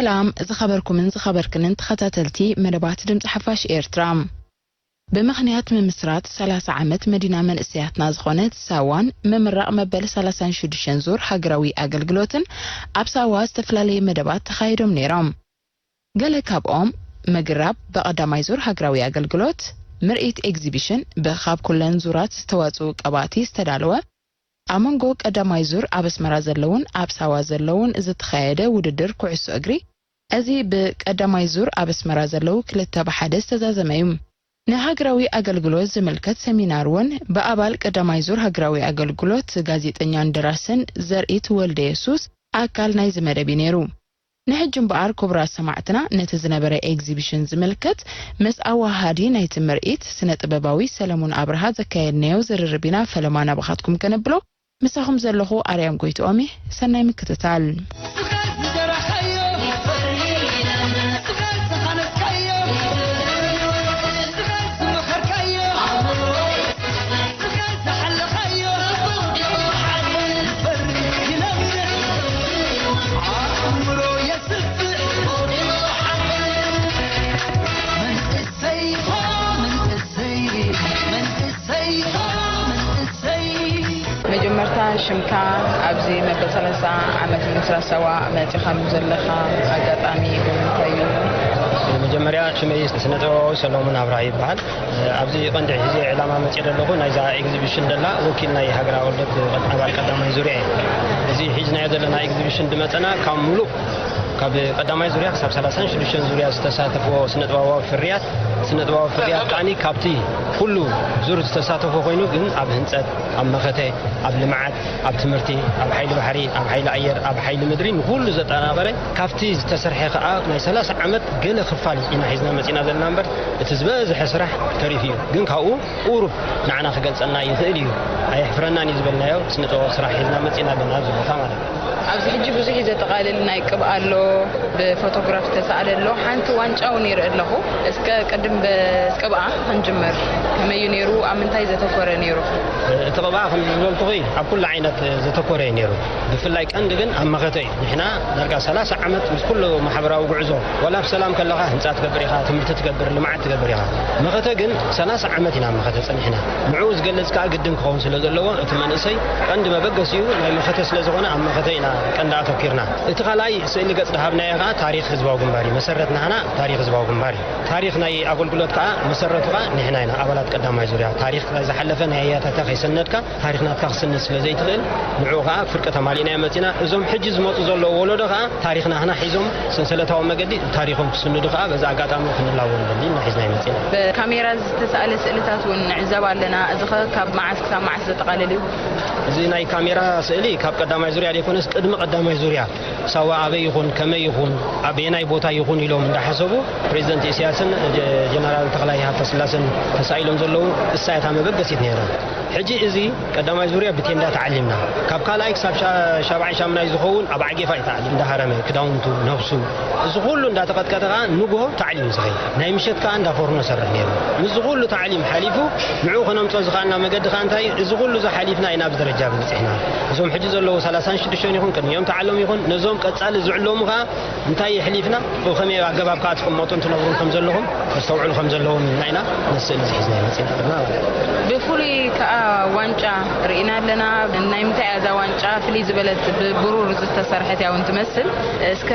ሰላም ዝኸበርኩምን ዝኸበርክንን ተኸታተልቲ መደባት ድምፂ ሓፋሽ ኤርትራ። ብምኽንያት ምምስራት ሰላሳ ዓመት መዲና መንእሰያትና ዝኾነት ሳዋን ምምራቕ መበል ሰላሳን ሽዱሽተን ዙር ሃገራዊ ኣገልግሎትን ኣብ ሳዋ ዝተፈላለየ መደባት ተኻይዶም ነይሮም። ገለ ካብኦም ምግራብ ብቐዳማይ ዙር ሃገራዊ ኣገልግሎት፣ ምርኢት ኤግዚቢሽን ብኻብ ኩለን ዙራት ዝተዋጽኡ ቀባእቲ ዝተዳለወ፣ ኣብ መንጎ ቀዳማይ ዙር ኣብ ኣስመራ ዘለውን ኣብ ሳዋ ዘለውን ዝተኻየደ ውድድር ኩዕሶ እግሪ፣ እዚ ብቀዳማይ ዙር ኣብ ኣስመራ ዘለዉ ክልተ ብሓደ ዝተዛዘመ እዩ። ንሃገራዊ ኣገልግሎት ዝምልከት ሰሚናር እውን ብኣባል ቀዳማይ ዙር ሃገራዊ ኣገልግሎት ጋዜጠኛን ደራስን ዘርኢት ወልደ የሱስ ኣካል ናይዚ መደብ እዩ ነይሩ። ንሕጂ እምበኣር ክቡራት ሰማዕትና ነቲ ዝነበረ ኤግዚቢሽን ዝምልከት ምስ ኣወሃሃዲ ናይቲ ምርኢት ስነ ጥበባዊ ሰለሙን ኣብርሃ ዘካየድናዮ ዝርርብ ኢና ፈለማ ናባኻትኩም ከነብሎ። ምሳኹም ዘለኹ ኣርያም ጎይትኦም እየ። ሰናይ ምክትታል። መጀመርታ ሽምካ፣ ኣብዚ መበል ሰላሳ ዓመት ምስራት ሳዋ መጺኻ ዘለኻ ኣጋጣሚ ብምንታይ እዩ? መጀመርያ ሽመይ ስነ ጥበባዊ ሰሎሙን ኣብርሃ ይበሃል። ኣብዚ ቀንዲ ሒዘ ዕላማ መጺአ ዘለኹ ናይዛ ኤግዚቢሽን ደላ ወኪል ናይ ሃገራዊ ኣገልግሎት ኣባል ቀዳማይ ዙርያ እየ። እዚ ሒዝናዮ ዘለና ኤግዚቢሽን ድመጸና ካብ ሙሉእ ካብ ቀዳማይ ዙርያ ክሳብ ሰላሳን ሽዱሽተን ዙርያ ዝተሳተፍዎ ስነ ጥበባዊ ፍርያት፣ ስነ ጥበባዊ ፍርያት ከኣኒ ካብቲ ኩሉ ዙር ዝተሳተፎ ኮይኑ ግን ኣብ ህንጸት፣ ኣብ መኸተ፣ ኣብ ልምዓት፣ ኣብ ትምህርቲ፣ ኣብ ሓይሊ ባሕሪ፣ ኣብ ሓይሊ ኣየር፣ ኣብ ሓይሊ ምድሪ ንኹሉ ዘጠናበረ ካብቲ ዝተሰርሐ ከኣ ናይ ሰላሳ ዓመት ገለ ክፋል ኢና ሒዝና መጺና ዘለና እምበር እቲ ዝበዝሐ ስራሕ ተሪፉ እዩ። ግን ካብኡ ቁሩብ ንዓና ክገልጸልና ይኽእል እዩ፣ ኣየሕፍረናን እዩ ዝበልናዮ ስነ ጥበባዊ ስራሕ ሒዝና መጺና ኣለና ኣብዚ ቦታ ማለት እዩ። ኣብዚ ሕጂ ብዙሕ እዩ ዘጠቓልል፣ ናይ ቅብኣ ኣሎ፣ ብፎቶግራፍ ዝተሳእለ ኣሎ፣ ሓንቲ ዋንጫ እውን ይርኢ ኣለኹ። እስከ ቅድም ብቅብኣ ክንጅምር፣ ከመይ እዩ ነይሩ? ኣብ ምንታይ ዘተኮረ ነይሩ? እቲ ቅብኣ ከም ዝበልኩኺ ኣብ ኩሉ ዓይነት ዘተኮረ እዩ ነይሩ። ብፍላይ ቀንዲ ግን ኣብ መኸተ እዩ። ንሕና ዳርጋ ሰላሳ ዓመት ምስ ኩሉ ማሕበራዊ ጉዕዞ፣ ዋላ ኣብ ሰላም ከለኻ ህንጻ ትገብር ኢኻ፣ ትምህርቲ ትገብር፣ ልምዓት ትገብር ኢኻ። መኸተ ግን ሰላሳ ዓመት ኢና ኣብ መኸተ ጸኒሕና። ንዕኡ ዝገልጽ ከኣ ግድን ክኸውን ስለ ዘለዎ፣ እቲ መንእሰይ ቀንዲ መበገሲኡ ናይ መኸተ ስለ ዝኾነ፣ ኣብ መኸተ ኢና ቀንዲ ኣተኲርና። እቲ ካልኣይ ስእሊ ገጽ ዝሃብናዮ ከኣ ታሪኽ ህዝባዊ ግንባር እዩ። መሰረት ናህና ታሪኽ ህዝባዊ ግንባር እዩ። ታሪኽ ናይ ኣገልግሎት ከኣ መሰረቱ ከኣ ንሕና ኢና፣ ኣባላት ቀዳማይ ዙርያ። ታሪኽ ናይ ዝሓለፈ ናይ ኣያታታ ከይሰነድካ፣ ታሪኽ ናትካ ክስንድ ስለ ዘይትኽእል፣ ንዕኡ ከኣ ፍርቂ ተማሊእናዮ መጺና። እዞም ሕጂ ዝመጹ ዘለዉ ወለዶ ከኣ ታሪኽ ናህና ሒዞም ሰንሰለታዊ መገዲ ታሪኾም ክስንዱ ከኣ በዚ ኣጋጣሚ ክንላቦ ንደሊ ኢና ሒዝናዮ መጺና። ብካሜራ ዝተሳእለ ስእልታት እውን ንዕዘብ ኣለና። እዚ ኸ ካብ መዓስ ክሳብ መዓስ ዘጠቓልል እዩ? እዚ ናይ ካሜራ ስእሊ ካብ ቀዳማይ ዙርያ ዘይኮነስ ቅድሚ ቀዳማይ ዙርያ ሳዋ ኣበይ ይኹን፣ ከመይ ይኹን፣ ኣበየናይ ቦታ ይኹን ኢሎም እንዳሓሰቡ ፕሬዚደንት ኢሳያስን ጀ-፣ ጀነራል ተኽላይ ሃብተስላሰን ተሳኢሎም ዘለዉ እሳ እታ መበገሲት ነይራ። ሕጂ እዚ ቀዳማይ ዙርያ ብቴንዳ ተዓሊምና። ካብ ካልኣይ ክሳብ ሻ-፣ ሻብዓይ ሻምናይ ዝኸውን ኣብ ዓጌፋ እዩ ተዓሊም። እንዳሃረመ፣ ክዳውንቱ፣ ነብሱ፣ እዚ ኩሉ እንዳተቐጥቀጠ ከኣ ንግሆ ታዕሊም ዝኸይድ። ናይ ምሸት ከኣ እንዳ ፎርኖ ሰርሕ ነይሩ። ምስዚ ኩሉ ታዕሊም ሓሊፉ ንዕኡ ከነምጽኦ ዝኸኣልና መገዲ ከኣ እንታይ እዩ? እዚ ኩሉ እዚ ሓሊፍና ኢና ኣብዚ ደረጃ በጺሕና። እዞም ሕጂ ዘለዉ ሰላሳን ሽዱሽተን ይኹን ቅድሚኦም ተዓሎም ይኹን ነዞም ቀጻሊ ዝዕለሙ ከኣ እንታይ የሕሊፍና ብኸመይ ኣገባብ ከኣ ትቕመጡ እንትነብሩን ከም ዘለኹም ከስተውዕሉ ከም ዘለዎም ኢልና ኢና ነዚ ስእሊ እዚ ሒዝና መጺና ዘለና ማለት እዩ። ብፍሉይ ከኣ ዋንጫ ርኢና ኣለና። ናይ ምንታይ እያ እዛ ዋንጫ? ፍልይ ዝበለት ብብሩር ዝተሰርሐት እያ እውን ትመስል። እስከ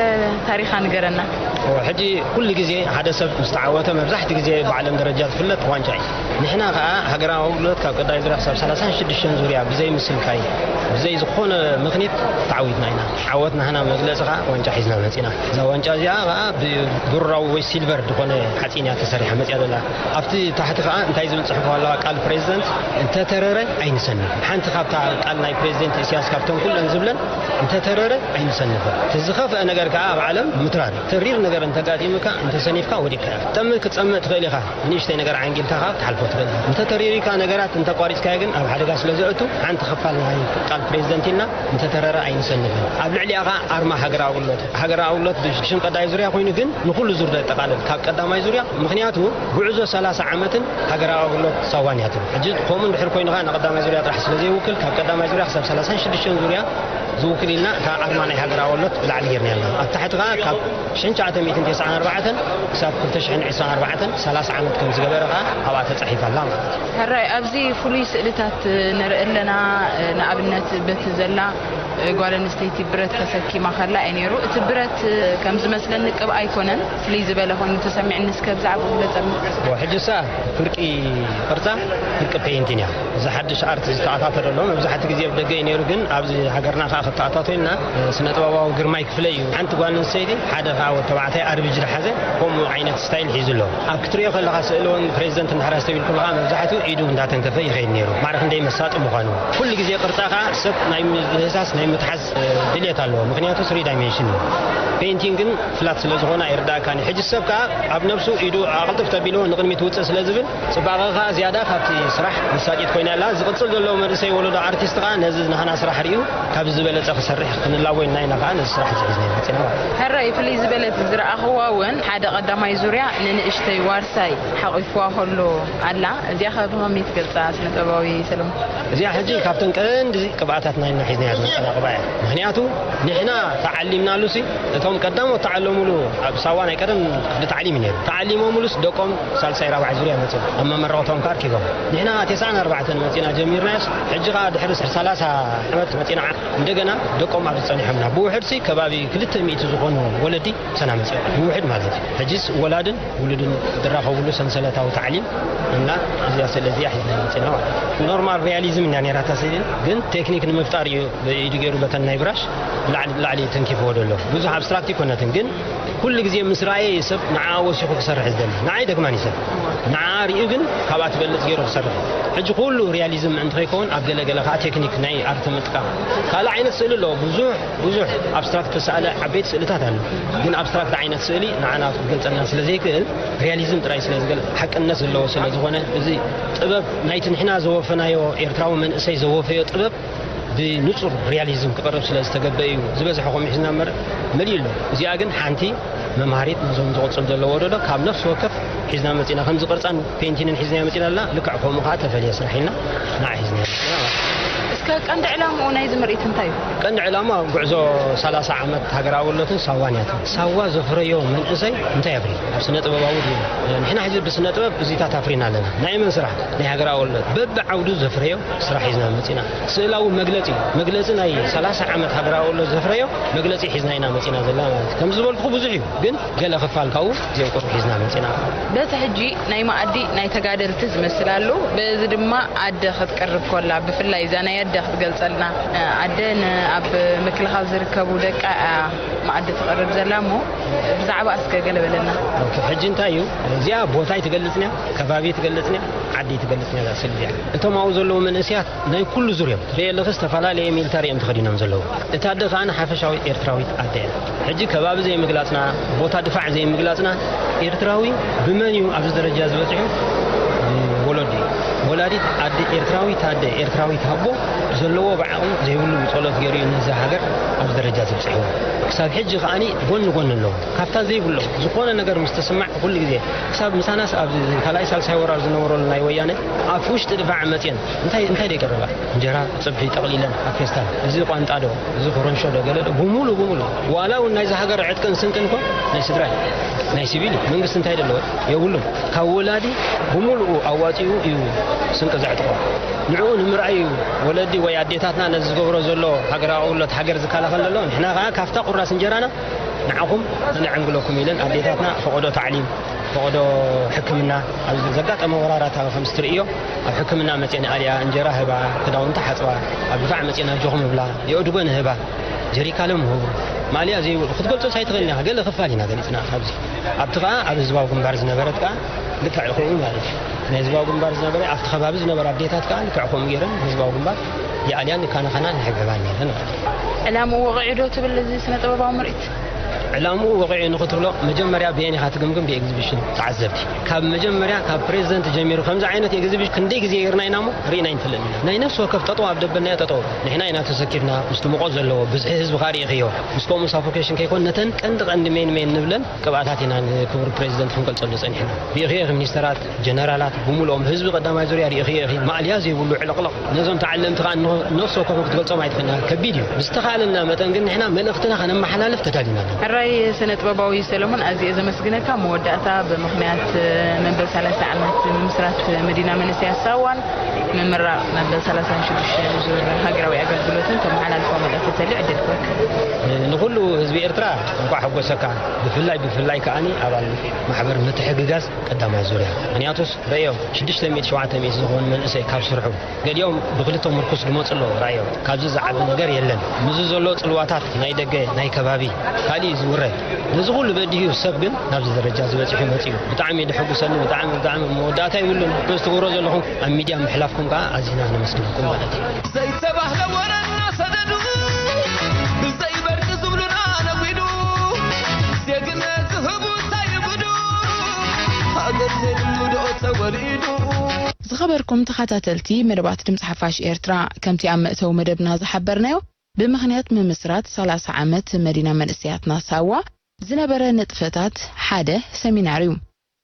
ታሪኻ ንገረና። ሕጂ ኩሉ ግዜ ሓደ ሰብ ምስ ተዓወተ መብዛሕትኡ ግዜ ብዓለም ደረጃ ዝፍለጥ ዋንጫ እዩ። ንሕና ከኣ ሃገራዊ ኣገልግሎት ካብ ቀዳማይ ዙርያ ክሳብ ሰላሳን ሽዱሽተን ዙርያ ብዘይ ምስልካይ፣ ብዘይ ዝኾነ ምኽኒት ተዓዊትና ኢና። ዓወት ናህና መግለጺ ከኣ ዋንጫ ሒዝና መጺና። እዛ ዋንጫ እዚኣ ከኣ ብብሩራዊ ወይ ሲልቨር ዝኾነ ሓጺን እያ ተሰሪሓ መጺኣ ዘላ። ኣብቲ ታሕቲ ከኣ እንታይ ዝብል ጽሑፍ ኣለዋ? ቃል ፕሬዚደንት፣ "እንተተረረ ኣይንሰንፍ." ሓንቲ ካብታ ቃል ናይ ፕሬዚደንት ኢሳያስ ካብተን ኩለን ዝብለን፣ "እንተተረረ ኣይንሰንፍን። እቲ ዝኸፍአ ነገር ከኣ ኣብ ዓለም ምትራር እዩ። ተሪር ነገር እንተጋጢሙካ፣ እንተሰኒፍካ ወዲቅካ ኢኻ። ትጠምት ክትጸምእ ትኽእል ኢኻ። ንእሽተይ ነገር ዓንጊልካ ከኣ ክትሓልፎ ትኽእል ኢኻ። እንተተሪሪካ፣ ነገራት እንተቋሪጽካዮ ግን ኣብ ሓደጋ ስለ ዘእቱ፣ ሓንቲ ክፋል ናይ ቃል ፕሬዚደንት ኢልና እንተተረረ ኣይንሰንፍን። ኣብ ልዕሊኣ ከኣ ኣርማ ሃገራዊ ኣገልግሎት፣ ሃገራዊ ኣገልግሎት ብሽም ቀዳማይ ዙርያ ኮይኑ ግን ንኹሉ ዙር ዘጠቓልል ካብ ቀዳማይ ዙርያ፣ ምኽንያቱ ጉዕዞ ሰላሳ ዓመትን ሃገራዊ ኣገልግሎት ሳዋን እያ ትብል። ሕጂ ከምኡ እንድሕር ኮይኑ ከኣ ንቀዳማይ ዙርያ ጥራሕ ስለ ዘይውክል ካብ ቀዳማይ ዙርያ ክሳብ ሰላሳን ሽዱሽተን ዙርያ ዝውክል ኢልና እታ ኣርማ ናይ ሃገራዊ ኣገልግሎት ብላዕሊ ጌርና ኣለና። ኣብ ታሕቲ ከኣ ካብ ሽሕን ትሽዓተ ሚእትን ተስዓን ኣርባዕተን ክሳብ ክልተ ሽሕን ዕስራን ኣርባዕተን ሰላሳ ዓመት ከም ዝገበረ ከኣ ኣብኣ ተጻሒፋ ኣላ ማለት እዩ። ሕራይ፣ ኣብዚ ፍሉይ ስእልታት ንርኢ ኣለና። ንኣብነት በቲ ዘላ ጓል ኣንስተይቲ ብረት ተሰኪማ ከላ እዩ ነይሩ። እቲ ብረት ከም ዝመስለኒ ቅብኣ ኣይኮነን፣ ፍልይ ዝበለ ኮይኑ ተሰሚዕኒ። እስከ ብዛዕባኡ ግለጸልና። ሕጅሳ ፍርቂ ቅርጻ፣ ፍርቂ ፔይንቲን እያ። እዚ ሓድሽ ኣርት ዝተኣታተ ዘሎ መብዛሕትኡ ግዜ ኣብ ደገ እዩ ነይሩ፣ ግን ኣብዚ ሃገርና ከኣ ክተኣታቶ ኢልና ስነ ጥበባዊ ግርማይ ክፍለ እዩ። ሓንቲ ጓል ኣንስተይቲ፣ ሓደ ከኣ ወዲ ተባዕታይ ኣርቢጅ ዝሓዘ ከምኡ ዓይነት ስታይል ሒዙ ኣሎ። ኣብ ክትሪኦ ከለኻ ስእሊ እውን ፕሬዚደንት እንድሕር ኣስተብሂልኩም ከኣ መብዛሕትኡ ኢዱ እንዳተንከፈ ይኸይድ ነይሩ። ማዕረ ክንደይ መሳጢ ምዃኑ። ኩሉ ግዜ ቅርጻ ከኣ ሰብ ናይ ምህሳስ ናይ ምትሓዝ ድልየት ኣለዎ። ምኽንያቱ ስሪ ዳይሜንሽን እዩ። ፔይንቲንግ ግን ፍላት ስለ ዝኾነ ኣይርዳእካን እዩ። ሕጂ ሰብ ከኣ ኣብ ነብሱ ኢዱ ኣቕልጥፍ ተቢልዎ ንቕድሚት ውጽእ ስለ ዝብል ጽባቐ ከኣ ዝያዳ ካብቲ ስራሕ መሳጢት ኮይና ኣላ። ዝቕጽል ዘሎ መንእሰይ ወለዶ ኣርቲስት ከኣ ነዚ ናህና ስራሕ ርእዩ ካብ ዝበለጸ ክሰርሕ ክንላቦ ኢልና ኢና ከኣ ነዚ ስራሕ እዚ ሒዝና መጺና ማለት እዩ። ሕራይ፣ ፍልይ ዝበለት ዝረኣኽዋ እውን ሓደ ቀዳማይ ዙርያ ንንእሽተይ ዋርሳይ ሓቒፍዋ ከሎ ኣላ። እዚኣ ከ ብኸመይ ትገልጻ ስነ ጥበባዊ ሰለሙን? እዚኣ ሕጂ ካብተን ቀንዲ ቅብኣታት ናይና ሒዝናያ ዝመጸና ቅብኣ እያ። ምኽንያቱ ንሕና ተዓሊምናሉሲ እቶም ቀዳሞት ተዓለሙሉ ኣብ ሳዋ ናይ ቀደም ክፍሊ ታዕሊም እዩ ነይሩ። ተዓሊሞምሉስ ደቆም ሳልሳይ ራብዓይ ዙርያ መጽኡ ኣብ መመረቕቶም ከኣ ኣርኪቦም። ንሕና ተስዓን ኣርባዕተን መጺና ጀሚርናዮስ ሕጂ ከኣ ድሕሪ ሰላሳ ዓመት መጺና እንደገና ደቆም ኣብዚ ጸኒሖምና። ብውሕድሲ ከባቢ ክልተ ሚእቲ ዝኾኑ ወለዲ ሰና መጽኡ። ብውሕድ ማለት እዩ። ሕጂስ ወላድን ውሉድን ዝራኸብሉ ሰንሰለታዊ ታዕሊም እና እዚኣ ስእሊ እዚኣ ሒዝና መጺና ማለት እዩ። ኖርማል ሪያሊዝም እንድያ ነይራ እታ ስእሊ፣ ግን ቴክኒክ ንምፍጣር እዩ ብኢዱ ገይሩ በተን ናይ ብራሽ ላዕሊ ላዕሊ ተንኪፍዎ ዘሎ። ብዙሕ ኣብስትራክት ኣይኮነትን፣ ግን ኩሉ ግዜ ምስ ረኣየ እዩ ሰብ ንዓኣ ወሲኹ ክሰርሕ ዝደሊ። ንዓይ ደግማን እዩ ሰብ። ንዓኣ ርእዩ ግን ካብኣ ትበልጽ ገይሩ ክሰርሕ እዩ። ሕጂ ኩሉ ሪያሊዝም ምእንቲ ከይከውን ኣብ ገለ ገለ ከኣ ቴክኒክ ናይ ኣርት ምጥቃም። ካልእ ዓይነት ስእሊ ኣለዎ። ብዙሕ ብዙሕ ኣብስትራክት ተሳእለ ዓበይቲ ስእልታት ኣሎ። ግን ኣብስትራክት ዓይነት ስእሊ ንዓና ክገልጸልና ስለ ዘይክእል ሪያሊዝም ጥራይ ስለ ዝገልጽ ሓቅነት ዘለዎ ስለ ዝኾነ እዚ ጥበብ ናይቲ ንሕና ዘወፈናዮ ኤርትራዊ መንእሰይ ዘወፈዮ ጥበብ ብንጹር ሪያሊዝም ክቐርብ ስለ ዝተገብአ እዩ ዝበዝሐ ከምኡ ሒዝና እምበር መሊኡ ኣሎ። እዚኣ ግን ሓንቲ መምሃሪት ነዞም ዝቕጽል ዘሎ ወለዶ ካብ ነፍሲ ወከፍ ሒዝና መጺና። ከምዚ ቅርጻን ፔይንቲንን ሒዝና መጺና ኣለና። ልክዕ ከምኡ ከኣ ተፈልየ ስራሕ ኢልና ንዓ ሒዝና መጺና ማለት እዩ። እስከ ቀንዲ ዕላምኡ ናይዚ ምርኢት እንታይ እዩ? ቀንዲ ዕላማ ጉዕዞ ሰላሳ ዓመት ሃገራዊ ወለትን ሳዋን እያ። ሳዋ ዘፍረዮ መንእሰይ እንታይ ኣፍሪ? ኣብ ስነ ጥበባዊ ድዩ? ንሕና ሕጂ ብስነ ጥበብ እዚታት ኣፍሪና ኣለና። ናይ መን ስራሕ? ናይ ሃገራዊ ወለት። በብዓውዱ ዘፍረዮ ስራሕ ሒዝና መጺና። ስእላዊ መግለጺ፣ መግለጺ ናይ ሰላሳ ዓመት ሃገራዊ ወለት ዘፍረዮ መግለጺ ሒዝና ኢና መጺና ዘለና ማለት እዩ። ከም ዝበልኩ ብዙሕ እዩ፣ ግን ገለ ክፋል ካብኡ እዚኦም ቁሩብ ሒዝና መጺና። በቲ ሕጂ ናይ መኣዲ ናይ ተጋደልቲ ዝመስል ኣሎ። በዚ ድማ ኣደ ክትቀርብ ኮላ፣ ብፍላይ እዛ ናይ ኣደ ክትገልጸልና። ኣደ ን-፣ ኣብ ምክልኻል ዝርከቡ ደቃ እያ መኣዲ ትቐርብ ዘላ እሞ ብዛዕባ እስከ ገለ በለና። ኦኬ፣ ሕጂ እንታይ እዩ? እዚኣ ቦታ ኣይትገልጽን እያ፣ ከባቢ ኣይትገልጽን እያ፣ ዓዲ ኣይትገልጽን እያ እዛ ስእሊ እዚኣ። እቶም ኣብኡ ዘለዉ መንእሰያት ናይ ኩሉ ዙር እዮም። ትርእየለኺ ዝተፈላለየ ሚሊታሪ እዮም ተኸዲኖም ዘለዉ። እታ ኣደ ከኣ ሓፈሻዊት ኤርትራዊት ኣደ እያ። ሕጂ ከባቢ ዘይምግላጽና፣ ቦታ ድፋዕ ዘይምግላጽና፣ ኤርትራዊ ብመን እዩ ኣብዚ ደረጃ ዝበጺሑ? ብወለዱ እዩ። ወላዲት ኣደ፣ ኤርትራዊት ኣደ፣ ኤርትራዊት ኣቦ ዘለዎ ብዓቕሙ ዘይብሉ ብጸሎት ገይሩ እዩ ነዛ ሃገር ኣብዚ ደረጃ ዘብጽሕዎ። ክሳብ ሕጂ ከኣ ጎኒ ጎኒ ኣለዉ። ካብታ ዘይብሎም ዝኾነ ነገር ምስ ተስማዕ ኩሉ ግዜ ክሳብ ምሳናስ ኣብ ካልኣይ ሳልሳይ ወራር ዝነበረሉ ናይ ወያነ ኣብ ውሽጢ ድፋዕ መጽየን እንታይ፣ እንታይ ደይቀረባ? እንጀራ፣ ጽብሒ ጠቕሊለን ኣብ ፌስታል፣ እዚ ቋንጣ ዶ፣ እዚ ኮረንሾ ዶ፣ ገለ ዶ፣ ብምሉእ፣ ብምሉእ። ዋላ እውን ናይዚ ሃገር ዕጥቅን ስንቅን እኮ ናይ ስድራ እዩ። ናይ ሲቪል እዩ። መንግስቲ እንታይ ደለዎ? የብሉን። ካብ ወላዲ ብምሉኡ ኣዋጺኡ እዩ ስንቂ ዘዕጥቖ። ንዕኡ ንምርኣይ እዩ ወለዲ ወይ ኣዴታትና ነዚ ዝገብሮ ዘሎ ሃገራዊ ኣገልግሎት ሃገር ዝከላኸል ዘሎ። ንሕና ከኣ ካብታ ቁራስ እንጀራና ንዓኹም ነዕንግለኩም ኢለን ኣዴታትና ፈቐዶ ታዕሊም፣ ፈቐዶ ሕክምና፣ ኣብ ዘጋጠመ ወራራት ኣብ ከምዚ ትርእዮ ኣብ ሕክምና መጽየን ኣልያ፣ እንጀራ ህባ፣ ክዳውንቲ ሓጽባ፣ ኣብ ድፋዕ መጽየን ኣጆኹም ህብላ፣ የእድጎ ንህባ፣ ጀሪካሎም ህቡ፣ ማልያ ዘይብሉ ክትገልጾ ኣይትኽእልን ኢኻ። ገለ ክፋል ኢና ገሊጽና ኣብዚ። ኣብቲ ከኣ ኣብ ህዝባዊ ግንባር ዝነበረት ከኣ ልክዕ ከምኡ ማለት እዩ። ናይ ህዝባዊ ግንባር ዝነበረ ኣብቲ ከባቢ ዝነበራ ኣዴታት ከኣ ልክዕ ከምኡ ገይረን ህዝባዊ ግንባር ይኣልያን ይካናኸናን ይሕብሕባን ነይረን ማለት እዩ። ዕላምኡ ወቒዑ ዶ ትብል እዚ ስነ ጥበባዊ ምርኢት? ዕላምኡ ወቂዑ ንኽትብሎ መጀመርያ ብየን ኢኻ ትግምግም? ብኤግዚቢሽን ተዓዘብቲ ካብ መጀመርያ ካብ ፕሬዚደንት ጀሚሩ ከምዚ ዓይነት ኤግዚቢሽን ክንደይ ግዜ ጌርና ኢና እሞ ርኢና ኣይንፈልጥን ኢና። ናይ ነፍሲ ወከፍ ጠጠው ኣብ ደበልናዮ ጠጠው ንሕና ኢና ተሰኪፍና። ምስቲ ሙቐት ዘለዎ ብዝሒ ህዝቢ ከዓ ርኢኽዮ። ምስ ከምኡ ሳፎኬሽን ከይኮን ነተን ቀንዲ ቀንዲ ሜን ሜን ንብለን ቅብኣታት ኢና ንክቡር ፕሬዚደንት ክንገልጸሉ ጸኒሕና። ርኢኽዮ ኢኺ ሚኒስተራት ጀነራላት ብምልኦም ህዝቢ ቀዳማይ ዙርያ ርኢኽዮ ኢኺ። ማእልያ ዘይብሉ ዕልቕልቕ። ነዞም ተዓለምቲ ከኣ ን-፣ ነፍሲ ወከፎም ክትገልጾም ኣይትኽእልና። ከቢድ እዩ። ብዝተኻእለና መጠን ግን ንሕና መልእኽትና ከነመሓላልፍ ተዳሊና ኣለና። ሕራይ ስነ ጥበባዊ ሰለሞን፣ ኣዝየ ዘመስግነካ። መወዳእታ ብምኽንያት መበል ሰላሳ ዓመት ምምስራት መዲና መንእሰያት ሳዋን ምምራቕ መበል ሰላሳን ሽዱሽተን ዙር ሃገራዊ ኣገልግሎትን ተመሓላልፎ መልእኽቲ ተልዩ ዕድል ክወክል። ንኹሉ ህዝቢ ኤርትራ እንኳዕ ሓጎሰካ። ብፍላይ፣ ብፍላይ ከኣኒ ኣባል ማሕበር ምትሕግጋዝ ቀዳማይ ዙርያ። ምኽንያቱስ ረእዮም፣ ሽዱሽተ ሚእቲ ሸውዓተ ሚእቲ ዝኾኑ መንእሰይ ካብ ስርሑ፣ ገሊኦም ብክልተ ምርኩስ ዝመጹ ኣለዉ። ረእዮም፣ ካብዚ ዝዓቢ ነገር የለን። ምስዚ ዘሎ ጽልዋታት ናይ ደገ፣ ናይ ከባቢ፣ ካልእ እዩ ዝውረድ። ነዚ ኩሉ በዲሁ ሰብ ግን ናብዚ ደረጃ ዝበጺሑ መጺኡ። ብጣዕሚ እዩ ደሐጉሰኒ፣ ብጣዕሚ፣ ብጣዕሚ መወዳእታ ይብሉን። እዚ ትገብሮ ዘለኹም ኣብ ሚድያ ምሕላፍኩም ከኣ ኣዚና ነመስግነኩም ማለት እዩ። ዘይተባህለ ወረ እናሰደዱ፣ ብዘይ በርቂ ዝብሉና ነጒዱ፣ ዜግነት ዝህቡ እንታይ ይጉዱ? ሃገር ዘይብሉ ዶ ተወሊዱ? ዝኸበርኩም ተኸታተልቲ መደባት ድምፂ ሓፋሽ ኤርትራ፣ ከምቲ ኣብ መእተዊ መደብና ዝሓበርናዮ፣ ብምኽንያት ምምስራት ሰላሳ ዓመት መዲና መንእሰያትና ሳዋ ዝነበረ ንጥፈታት ሓደ ሰሚናር እዩ።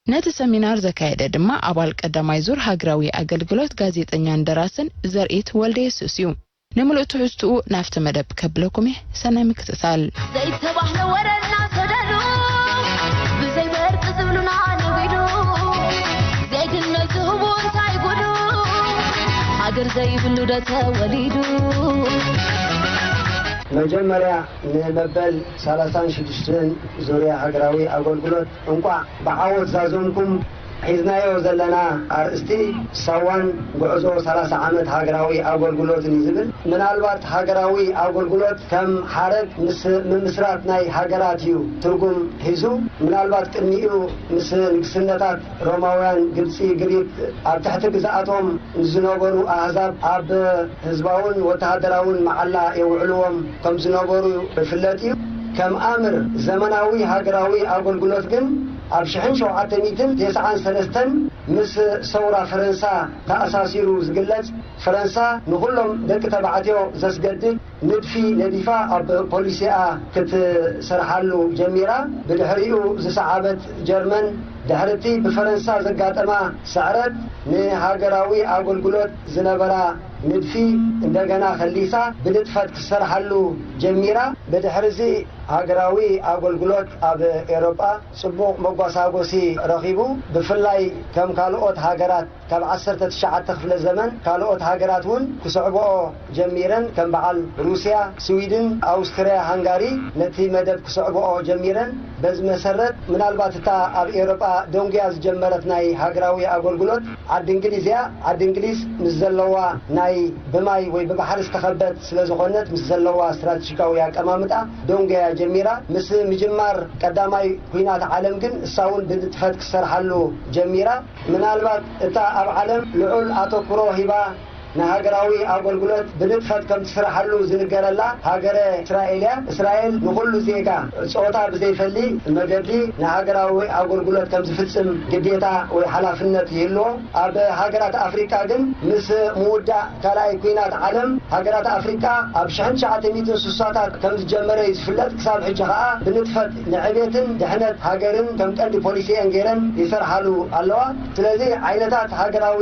ነቲ ሰሚናር ዘካየደ ድማ ኣባል ቀዳማይ ዙር ሃገራዊ ኣገልግሎት ጋዜጠኛን ደራስን ዘርኢት ወልደየሱስ እዩ። ንምሉእ ትሕዝትኡ ናብቲ መደብ ከብለኩም እየ። ሰናይ ምክትታል። ዘይተባህለ ወረ እናሰደዱ፣ ብዘይ በርቂ ዝብሉና ነጒዱ፣ ዜግነት ዝህቡ እንታይ ጉዱ? ሃገር ዘይብሉ ዶ ተወሊዱ? መጀመርያ ንመበል ሰላሳን ሽዱሽተን ዙርያ ሃገራዊ ኣገልግሎት እንቋዕ ብዓወት ዛዘምኩም። ሒዝናዮ ዘለና ኣርእስቲ ሳዋን ጉዕዞ ሰላሳ ዓመት ሃገራዊ ኣገልግሎትን እዩ ዝብል። ምናልባት ሃገራዊ ኣገልግሎት ከም ሓረግ ምስ ምምስራት ናይ ሃገራት እዩ ትርጉም ሒዙ። ምናልባት ቅድሚኡ ምስ ንግስነታት ሮማውያን፣ ግብጺ፣ ግሪክ ኣብ ትሕቲ ግዝኣቶም ንዝነበሩ ኣህዛብ ኣብ ህዝባውን ወተሃደራውን መዓላ የውዕልዎም ከም ዝነበሩ ይፍለጥ እዩ። ከም ኣምር ዘመናዊ ሃገራዊ ኣገልግሎት ግን ኣብ ሽሕን ሸውዓተ ሚእትን ተስዓን ሰለስተን ምስ ሰውራ ፈረንሳ ተኣሳሲሩ ዝግለጽ፣ ፈረንሳ ንኹሎም ደቂ ተባዕትዮ ዘስገድድ ንድፊ ነዲፋ ኣብ ፖሊሲኣ ክትሰርሓሉ ጀሚራ። ብድሕሪኡ ዝሰዓበት ጀርመን፣ ድሕሪ እቲ ብፈረንሳ ዘጋጠማ ስዕረት፣ ንሃገራዊ ኣገልግሎት ዝነበራ ንድፊ እንደገና ከሊሳ ብንጥፈት ክትሰርሓሉ ጀሚራ። ብድሕሪ እዚ ሃገራዊ ኣገልግሎት ኣብ ኤውሮጳ ጽቡቕ መጓሳጎሲ ረኺቡ። ብፍላይ ከም ካልኦት ሃገራት ካብ ዓሰርተ ትሽዓተ ክፍለ ዘመን ካልኦት ሃገራት እውን ክስዕብኦ ጀሚረን፣ ከም በዓል ሩስያ፣ ስዊድን፣ ኣውስትርያ፣ ሃንጋሪ ነቲ መደብ ክስዕብኦ ጀሚረን። በዚ መሰረት ምናልባት እታ ኣብ ኤውሮጳ ደንጉያ ዝጀመረት ናይ ሃገራዊ ኣገልግሎት ዓዲ እንግሊዝ እያ። ዓዲ እንግሊዝ ምስ ዘለዋ ናይ ብማይ ወይ ብባሕሪ ዝተኸበት ስለ ዝኾነት፣ ምስ ዘለዋ ስትራቴጂካዊ ኣቀማምጣ ደንጉያ ጀሚራ። ምስ ምጅማር ቀዳማይ ኲናት ዓለም ግን እሳ እውን ብንጥፈት ክትሰርሓሉ ጀሚራ። ምናልባት እታ ኣብ ዓለም ልዑል ኣተኩሮ ሂባ ንሃገራዊ ኣገልግሎት ብንጥፈት ከም ትስርሓሉ ዝንገረላ ሃገረ እስራኤል እያ። እስራኤል ንኹሉ ዜጋ ጾታ ብዘይፈሊ መገዲ ንሃገራዊ ኣገልግሎት ከም ዝፍጽም ግዴታ ወይ ሓላፍነት ይህልዎ። ኣብ ሃገራት ኣፍሪቃ ግን ምስ ምውዳእ ካልኣይ ኲናት ዓለም ሃገራት ኣፍሪቃ ኣብ ሽሕን ትሽዓተ ሚእትን ስሳታት ከም ዝጀመረ እዩ ዝፍለጥ። ክሳብ ሕጂ ከኣ ብንጥፈት ንዕቤትን ድሕነት ሃገርን ከም ቀንዲ ፖሊሲኤን ገይረን ይሰርሓሉ ኣለዋ። ስለዚ ዓይነታት ሃገራዊ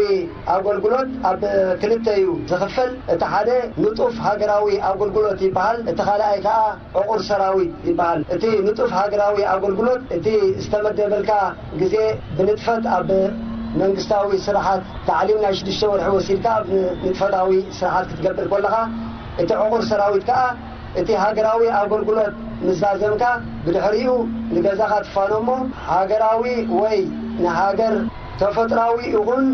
ኣገልግሎት ኣብ ክልተ እዩ ዝኽፈል። እቲ ሓደ ንጡፍ ሃገራዊ ኣገልግሎት ይበሃል። እቲ ካልኣይ ከኣ ዕቑር ሰራዊት ይበሃል። እቲ ንጡፍ ሃገራዊ ኣገልግሎት እቲ ዝተመደበልካ ግዜ ብንጥፈት ኣብ መንግስታዊ ስራሓት ታዕሊም ናይ ሽዱሽተ ወርሒ ወሲድካ ኣብ ንጥፈታዊ ስራሓት ክትገብር ከለኻ፣ እቲ ዕቑር ሰራዊት ከኣ እቲ ሃገራዊ ኣገልግሎት ምስ ዛዘምካ ብድሕሪኡ ንገዛኻ ትፋኖ እሞ ሃገራዊ ወይ ንሃገር ተፈጥራዊ ይኹን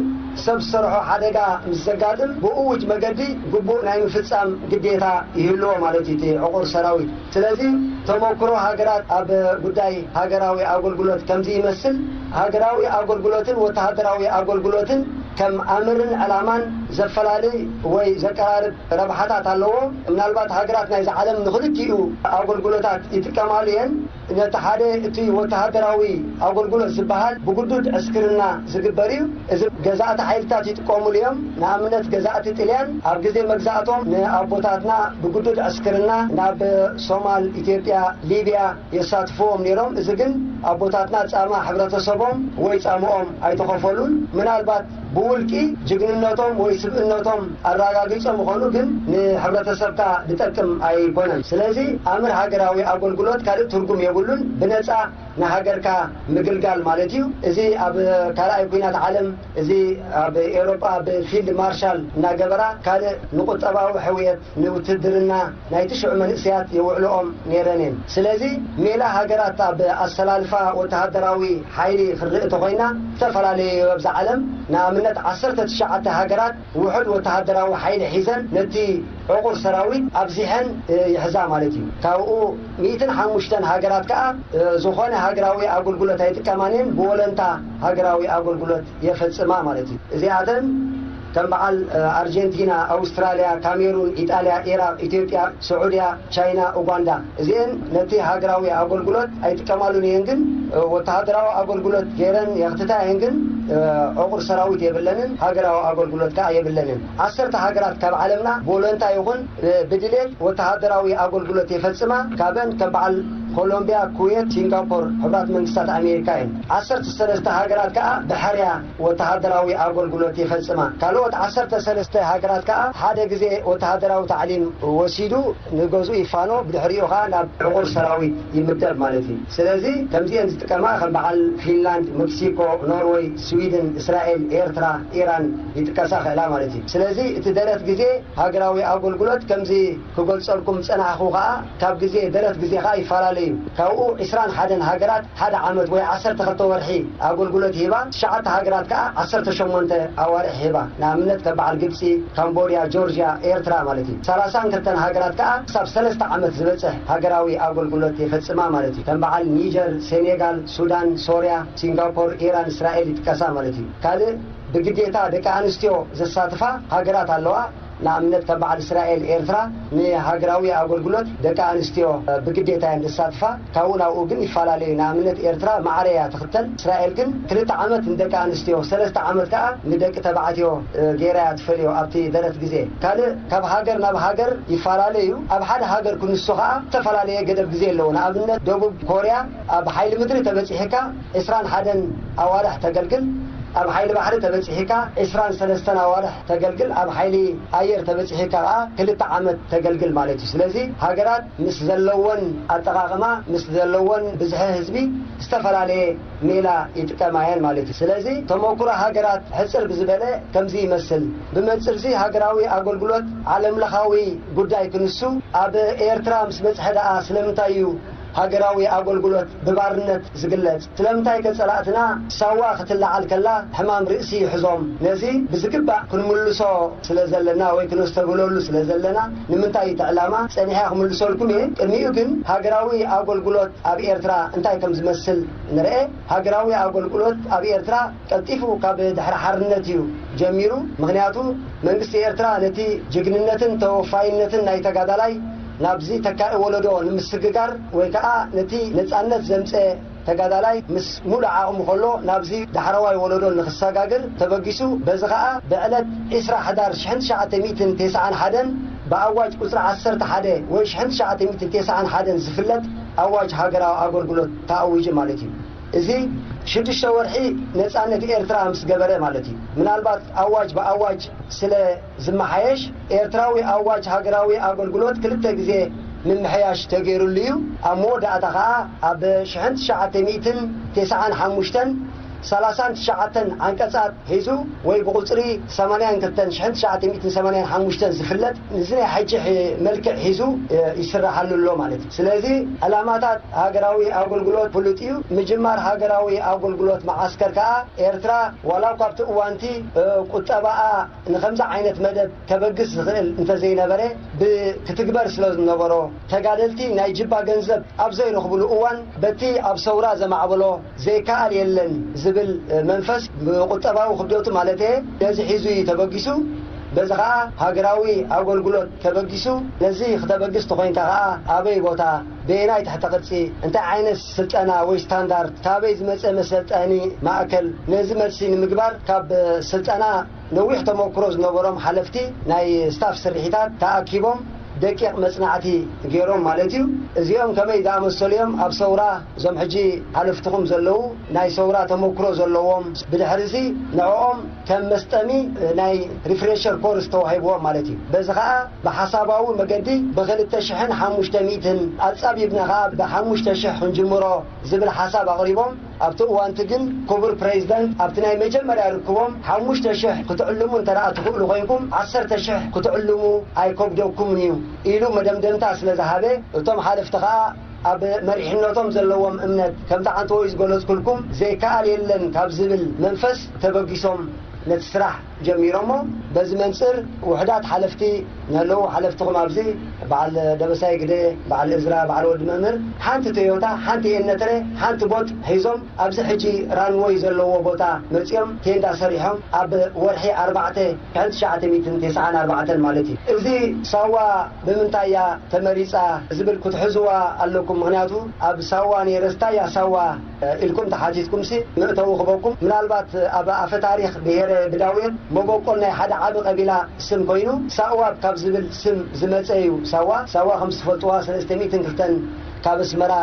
ሰብ ዝሰርሖ ሓደጋ ምስ ዘጋጥም ብእዉጅ መገዲ ግቡእ ናይ ምፍጻም ግዴታ ይህልዎ ማለት እዩ እቲ ዕቑር ሰራዊት። ስለዚ ተመክሮ ሃገራት ኣብ ጉዳይ ሃገራዊ ኣገልግሎት ከምዚ ይመስል። ሃገራዊ ኣገልግሎትን ወተሃደራዊ ኣገልግሎትን ከም ኣምርን ዕላማን ዘፈላለይ ወይ ዘቀራርብ ረብሓታት ኣለዎ። ምናልባት ሃገራት ናይዚ ዓለም ንኽልቲኡ ኣገልግሎታት ይጥቀማሉ እየን። ነቲ ሓደ እቲ ወተሃደራዊ ኣገልግሎት ዝበሃል ብግዱድ ዕስክርና ዝግበር እዩ። እዚ ገዛእቲ ሓይልታት ይጥቀሙሉ እዮም። ንኣብነት ገዛእቲ ጥልያን ኣብ ግዜ መግዛእቶም ንኣቦታትና ብግዱድ ዕስክርና ናብ ሶማል፣ ኢትዮጵያ፣ ሊብያ የሳትፍዎም ነይሮም። እዚ ግን ኣቦታትና ጻማ ሕብረተሰቦም ወይ ጻምኦም ኣይተኸፈሉን። ምናልባት ብውልቂ ጅግንነቶም ወይ ስብእነቶም ኣረጋጊጾም ይኾኑ፣ ግን ንሕብረተሰብካ ዝጠቅም ኣይኮነን። ስለዚ ኣምር ሃገራዊ ኣገልግሎት ካልእ ትርጉም የብሉን፣ ብነጻ ንሃገርካ ምግልጋል ማለት እዩ። እዚ ኣብ ካልኣይ ኲናት ዓለም፣ እዚ ኣብ ኤውሮጳ ብፊልድ ማርሻል እናገበራ ካልእ ንቁጠባዊ ሕውየት፣ ንውትድርና ናይቲ ሽዑ መንእሰያት የውዕልኦም ነይረን እየን። ስለዚ ሜላ ሃገራት ኣብ ኣሰላልፋ ወተሃደራዊ ሓይሊ ክንርኢ እንተኾይና፣ ዝተፈላለዩ ኣብዚ ዓለም ንኣብነት ዓሰርተ ትሽዓተ ሃገራት ውሑድ ወተሃደራዊ ሓይሊ ሒዘን ነቲ ዕቑር ሰራዊት ኣብዚሐን ይሕዛ ማለት እዩ። ካብኡ ሚእትን ሓሙሽተን ሃገራት ከኣ ዝኾነ ሃገራዊ ኣገልግሎት ኣይጥቀማን እየን፣ ብወለንታ ሃገራዊ ኣገልግሎት የፈጽማ ማለት እዩ። እዚኣተን ከም በዓል ኣርጀንቲና፣ ኣውስትራልያ፣ ካሜሩን፣ ኢጣልያ፣ ኢራቕ፣ ኢትዮጵያ፣ ስዑድያ፣ ቻይና፣ ኡጋንዳ፣ እዚአን ነቲ ሃገራዊ ኣገልግሎት ኣይጥቀማሉን እየን። ግን ወተሃደራዊ ኣገልግሎት ገይረን የኽትታ እየን። ግን ዕቑር ሰራዊት የብለንን፣ ሃገራዊ ኣገልግሎት ከኣ የብለንን። ዓሰርተ ሃገራት ካብ ዓለምና ብወለንታ ይኹን ብድሌት ወተሃደራዊ ኣገልግሎት የፈጽማ። ካብአን ከም በዓል ኮሎምቢያ፣ ኩዌት፣ ሲንጋፖር፣ ሕቡራት መንግስታት ኣሜሪካ እየን። ዓሰርተ ሰለስተ ሃገራት ከኣ ብሕርያ ወተሃደራዊ ኣገልግሎት የፈጽማ። ካልኦት ዓሰርተ ሰለስተ ሃገራት ከኣ ሓደ ግዜ ወተሃደራዊ ታዕሊም ወሲዱ ንገዝኡ ይፋኖ፣ ብድሕሪኡ ከኣ ናብ ዕቑር ሰራዊት ይምደብ ማለት እዩ። ስለዚ ከምዚአን ዝጥቀማ ከም በዓል ፊንላንድ፣ ሜክሲኮ፣ ኖርወይ፣ ስዊድን፣ እስራኤል፣ ኤርትራ፣ ኢራን ይጥቀሳ ክእላ ማለት እዩ። ስለዚ እቲ ደረት ግዜ ሃገራዊ ኣገልግሎት ከምዚ ክገልጸልኩም ዝጸናሕኹ ከኣ ካብ ግዜ ደረት ግዜ ከኣ ይፈላለ እዩ። ካብኡ ዕስራን ሓደን ሃገራት ሓደ ዓመት ወይ ዓሰርተ ክልተ ወርሒ ኣገልግሎት ይህባ። ትሽዓተ ሃገራት ከኣ ዓሰርተ ሸሞንተ ኣዋርሕ ይህባ። ንኣብነት ከም በዓል ግብጺ፣ ካምቦድያ፣ ጆርጅያ፣ ኤርትራ ማለት እዩ። ሰላሳን ክልተን ሃገራት ከኣ ክሳብ ሰለስተ ዓመት ዝበጽሕ ሃገራዊ ኣገልግሎት የፈጽማ ማለት እዩ። ከም በዓል ኒጀር፣ ሴኔጋል፣ ሱዳን፣ ሶርያ፣ ሲንጋፖር፣ ኢራን፣ እስራኤል ይጥቀሳ ማለት እዩ። ካልእ ብግዴታ ደቂ ኣንስትዮ ዘሳትፋ ሃገራት ኣለዋ። ንኣብነት ከም በዓል እስራኤል፣ ኤርትራ ንሃገራዊ ኣገልግሎት ደቂ ኣንስትዮ ብግዴታ እየን ዘሳትፋ። ካብኡ ናብኡ ግን ይፈላለዩ። ንኣብነት ኤርትራ ማዕረ እያ ትኽተል። እስራኤል ግን ክልተ ዓመት ንደቂ ኣንስትዮ፣ ሰለስተ ዓመት ከኣ ንደቂ ተባዕትዮ ገይራ እያ ትፈልዮ ኣብቲ ደረት ግዜ። ካልእ ካብ ሃገር ናብ ሃገር ይፈላለዩ። ኣብ ሓደ ሃገር ክንሱ ከኣ ዝተፈላለየ ገደብ ግዜ ኣለዎ። ንኣብነት ደቡብ ኮርያ ኣብ ሓይሊ ምድሪ ተበጺሕካ ዕስራን ሓደን ኣዋርሕ ተገልግል፣ ኣብ ሓይሊ ባሕሪ ተበጺሕካ ዕስራን ሰለስተን ኣዋርሕ ተገልግል፣ ኣብ ሓይሊ ኣየር ተበጺሕካ ከኣ ክልተ ዓመት ተገልግል ማለት እዩ። ስለዚ ሃገራት ምስ ዘለወን ኣጠቓቕማ፣ ምስ ዘለወን ብዝሒ ህዝቢ ዝተፈላለየ ሜላ ይጥቀማ እየን ማለት እዩ። ስለዚ ተመኩሮ ሃገራት ሕጽር ብዝበለ ከምዚ ይመስል። ብመንጽርዚ ሃገራዊ ኣገልግሎት ዓለምለኻዊ ጉዳይ ክንሱ ኣብ ኤርትራ ምስ በጽሐ ደኣ ስለምንታይ እዩ ሃገራዊ ኣገልግሎት ብባርነት ዝግለጽ? ስለምንታይ ከ ጸላእትና ሳዋ ክትለዓል ከላ ሕማም ርእሲ ይሕዞም? ነዚ ብዝግባእ ክንምልሶ ስለ ዘለና ወይ ክነስተብህለሉ ስለ ዘለና፣ ንምንታይ እቲ ዕላማ ጸኒሐ ክምልሰልኩም እየ። ቅድሚኡ ግን ሃገራዊ ኣገልግሎት ኣብ ኤርትራ እንታይ ከም ዝመስል ንርኤ። ሃገራዊ ኣገልግሎት ኣብ ኤርትራ ቀልጢፉ ካብ ድሕሪ ሓርነት እዩ ጀሚሩ። ምኽንያቱ መንግስቲ ኤርትራ ነቲ ጅግንነትን ተወፋይነትን ናይ ተጋዳላይ ናብዚ ተካኢ ወለዶ ንምስግጋር ወይ ከኣ ነቲ ነጻነት ዘምጸ ተጋዳላይ ምስ ሙሉእ ዓቕሙ ከሎ ናብዚ ዳሕረዋይ ወለዶ ንኽሰጋግር ተበጊሱ፣ በዚ ኸኣ ብዕለት ዕስራ ሕዳር ሽሕን ትሽዓተ ሚእትን ተስዓን ሓደን ብኣዋጅ ቁጽሪ ዓሰርተ ሓደ ወይ ሽሕን ትሽዓተ ሚእትን ተስዓን ሓደን ዝፍለጥ ኣዋጅ ሃገራዊ ኣገልግሎት ተኣዊጁ ማለት እዩ። እዚ ሽዱሽተ ወርሒ ነጻነት ኤርትራ ምስ ገበረ ማለት እዩ። ምናልባት ኣዋጅ ብኣዋጅ ስለ ዝመሓየሽ፣ ኤርትራዊ ኣዋጅ ሃገራዊ ኣገልግሎት ክልተ ግዜ ምምሕያሽ ተገይሩሉ እዩ። ኣብ መወዳእታ ኸኣ ኣብ ሽሕን ትሽዓተ ሚእትን ተስዓን ሓሙሽተን ሰላሳን ትሽዓተን ዓንቀጻት ሒዙ ወይ ብቁጽሪ ሰማንያን ክልተን ሽሕን ትሽዓተ ሚእትን ሰማንያን ሓሙሽተን ዝፍለጥ ንዚ ናይ ሕጂ ሕ-፣ መልክዕ ሒዙ፣ እ፣ ይስራሓሉ ኣሎ ማለት እዩ። ስለዚ ዕላማታት ሃገራዊ ኣገልግሎት ፍሉጥ እዩ። ምጅማር ሃገራዊ ኣገልግሎት መዓስከር ከኣ ኤርትራ ዋላ እኳ ኣብቲ እዋንቲ፣ እ፣ ቁጠባኣ ንኸምዚ ዓይነት መደብ ከበግስ ዝኽእል እንተዘይነበረ፣ ብ-፣ ክትግበር ስለ ዝነበሮ፣ ተጋደልቲ ናይ ጅባ ገንዘብ ኣብ ዘይረኽብሉ እዋን፣ በቲ ኣብ ሰውራ ዘማዕበሎ ዘይከኣል የለን ዝብል መንፈስ፣ ብቁጠባዊ ክብደቱ ማለት እየ፣ ነዚ ሒዙ እዩ ተበጊሱ። በዚ ኸኣ ሃገራዊ ኣገልግሎት ተበጊሱ። ነዚ ክተበግስ ተኾይንካ ኸኣ ኣበይ ቦታ፣ በየናይ ትሕተ ቅርጺ፣ እንታይ ዓይነት ስልጠና ወይ ስታንዳርድ፣ ካበይ ዝመጸ መሰልጠኒ ማእከል፣ ነዚ መልሲ ንምግባር ካብ ስልጠና ነዊሕ ተመክሮ ዝነበሮም ሓለፍቲ ናይ ስታፍ ስርሒታት ተኣኪቦም ደቂቕ መጽናዕቲ ገይሮም ማለት እዩ። እዚኦም ከመይ ዝኣመሰሉ እዮም? ኣብ ሰውራ እዞም ሕጂ ሓለፍትኹም ዘለዉ ናይ ሰውራ ተመክሮ ዘለዎም፣ ብድሕርዚ ንዕኦም ከም መስጠሚ ናይ ሪፍሬሸር ኮርስ ተዋሂብዎም ማለት እዩ። በዚ ኸኣ ብሓሳባዊ መገዲ ብኽልተ ሽሕን ሓሙሽተ ሚእትን ኣጻቢብና ኸኣ ብሓሙሽተ ሽሕ ክንጅምሮ ዝብል ሓሳብ ኣቕሪቦም። ኣብቲ እዋንቲ ግን ክቡር ፕሬዚደንት ኣብቲ ናይ መጀመርያ ርክቦም ሓሙሽተ ሽሕ ክትዕልሙ እንተ ደኣ ትኽእሉ ኮይንኩም ዓሰርተ ሽሕ ክትዕልሙ ኣይከብደኩምን እዩ ኢሉ መደምደምታ ስለ ዝሃበ፣ እቶም ሓለፍቲ ኸኣ ኣብ መሪሕነቶም ዘለዎም እምነት ከምቲ ዓንተወይ ዝገለጽኩልኩም ዘይከኣል የለን ካብ ዝብል መንፈስ ተበጊሶም ነቲ ስራሕ ጀሚሮሞ። በዚ መንጽር ውሕዳት ሓለፍቲ ንህለዉ ሓለፍትኹም ኣብዚ በዓል ደበሳይ ግደ፣ በዓል እዝራ፣ በዓል ወዲ መምህር ሓንቲ ቶዮታ፣ ሓንቲ ኤነትረ፣ ሓንቲ ቦጥ ሒዞም ኣብዚ ሕጂ ራንወይ ዘለዎ ቦታ መጺኦም ቴንዳ ሰሪሖም ኣብ ወርሒ ኣርባዕተ ሽሕን ትሽዓተ ሚእትን ተስዓን ኣርባዕተን ማለት እዩ። እዚ ሳዋ ብምንታይ እያ ተመሪጻ ዝብል ክትሕዝዋ ኣለኩም። ምኽንያቱ ኣብ ሳዋ ነይረስ እንታይ እያ ሳዋ ኢልኩም ተሓቲትኩምሲ መእተዊ ክበኩም። ምናልባት ኣብ ኣፈ ታሪኽ ብሄረ ብዳውየት መበቆል ናይ ሓደ ዓቢ ቀቢላ ስም ኮይኑ ሳዋ ካብ ዝብል ስም ዝመጸ እዩ። ሳዋ ሳዋ ከም ዝትፈልጥዋ ሰለስተ ሚእትን ክልተን ካብ ኣስመራ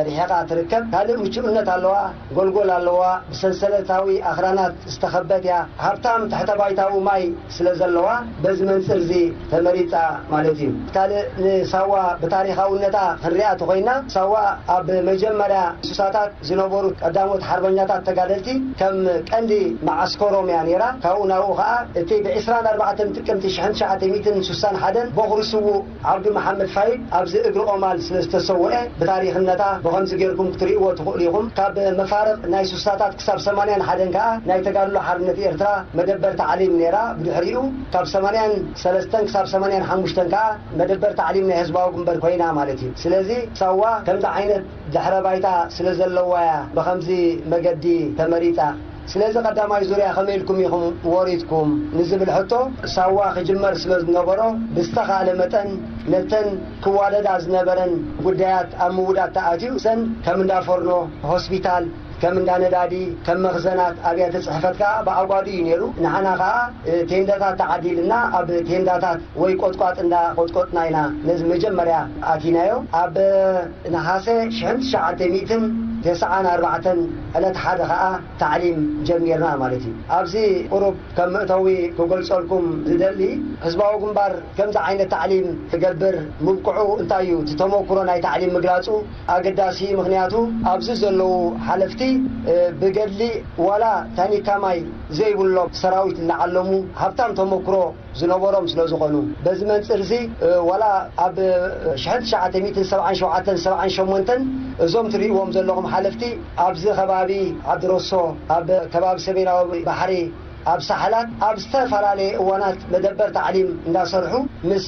ርሒቓ ትርከብ። ካልእ ምቹእነት ኣለዋ፣ ጎልጎል ኣለዋ፣ ብሰንሰለታዊ ኣኽራናት ዝተኸበት እያ። ሃብታም ትሕተ ባይታዊ ማይ ስለ ዘለዋ በዚ መንጽር እዚ ተመሪጻ ማለት እዩ። ካልእ ንሳዋ ብታሪኻውነታ ክንሪኣ ተኾይና ሳዋ ኣብ መጀመርያ ሱሳታት ዝነበሩ ቀዳሞት ሓርበኛታት ተጋደልቲ ከም ቀንዲ መዓስከሮም እያ ነይራ። ካብኡ ናብኡ ኸኣ እቲ ብዕስራን ኣርባዕተን ጥቅምቲ ሽሕን ትሽዓተ ሚእትን ስሳን ሓደን በኹሪ ስዉእ ዓብዱ መሓመድ ፋይድ ኣብዚ እግሪ ኦማል ስለ ዝተሰውአ ብታሪኽነታ ብኸምዚ ጌርኩም ክትርእይዎ ትኽእሉ ኢኹም። ካብ መፋርቕ ናይ ስሳታት ክሳብ ሰማንያን ሓደን ከኣ ናይ ተጋድሎ ሓርነት ኤርትራ መደበር ታዕሊም ነይራ። ብድሕሪኡ ካብ ሰማንያን ሰለስተን ክሳብ ሰማንያን ሓሙሽተን ከኣ መደበር ታዕሊም ናይ ህዝባዊ ግንበር ኮይና ማለት እዩ። ስለዚ ሳዋ ከምዚ ዓይነት ድሕረ ባይታ ስለ ዘለዋ እያ ብኸምዚ መገዲ ተመሪጻ። ስለዚ ቀዳማይ ዙርያ ከመይ ኢልኩም ኢኹም ወሪድኩም ንዝብል ሕቶ፣ ሳዋ ክጅመር ስለ ዝነበሮ ብዝተኻእለ መጠን ነተን ክዋደዳ ዝነበረን ጉዳያት ኣብ ምውዳድ ተኣትዩ። እዘን ከም እንዳ ፎርኖ፣ ሆስፒታል፣ ከም እንዳ ነዳዲ፣ ከም መኽዘናት፣ ኣብያተ ጽሕፈት ከኣ ብኣጓዱ እዩ ነይሩ። ንዓና ከኣ ቴንዳታት ተዓዲልና ኣብ ቴንዳታት ወይ ቆጥቋጥ እንዳ ቆጥቆጥና ኢና ነዚ መጀመርያ ኣቲናዮ። ኣብ ነሓሰ ሽሕን ትሽዓተ ሚእትን ተስዓን ኣርባዕተን ዕለት ሓደ ከኣ ታዕሊም ጀሚርና ማለት እዩ። ኣብዚ ቁሩብ ከም መእተዊ ክገልጸልኩም ዝደሊ፣ ህዝባዊ ግንባር ከምዚ ዓይነት ታዕሊም ክገብር ምብቅዑ እንታይ እዩ? እቲ ተመክሮ ናይ ታዕሊም ምግላጹ ኣገዳሲ እዩ። ምኽንያቱ ኣብዚ ዘለዉ ሓለፍቲ ብገድሊ ዋላ ታኒካ ማይ ዘይብሎም ሰራዊት እናዓለሙ ሃብታም ተመክሮ ዝነበሮም ስለ ዝኾኑ፣ በዚ መንጽር እዚ ዋላ ኣብ ሽሕን ትሽዓተ ሚእትን ሰብዓን ሸውዓተን ሰብዓን ሸሞንተን እዞም ትርእይዎም ዘለኹም ሓለፍቲ ኣብዚ ከባቢ ዓዲ ሮሶ፣ ኣብ ከባቢ ሰሜናዊ ባሕሪ፣ ኣብ ሳሕላት ኣብ ዝተፈላለየ እዋናት መደበር ታዕሊም እንዳሰርሑ ምስ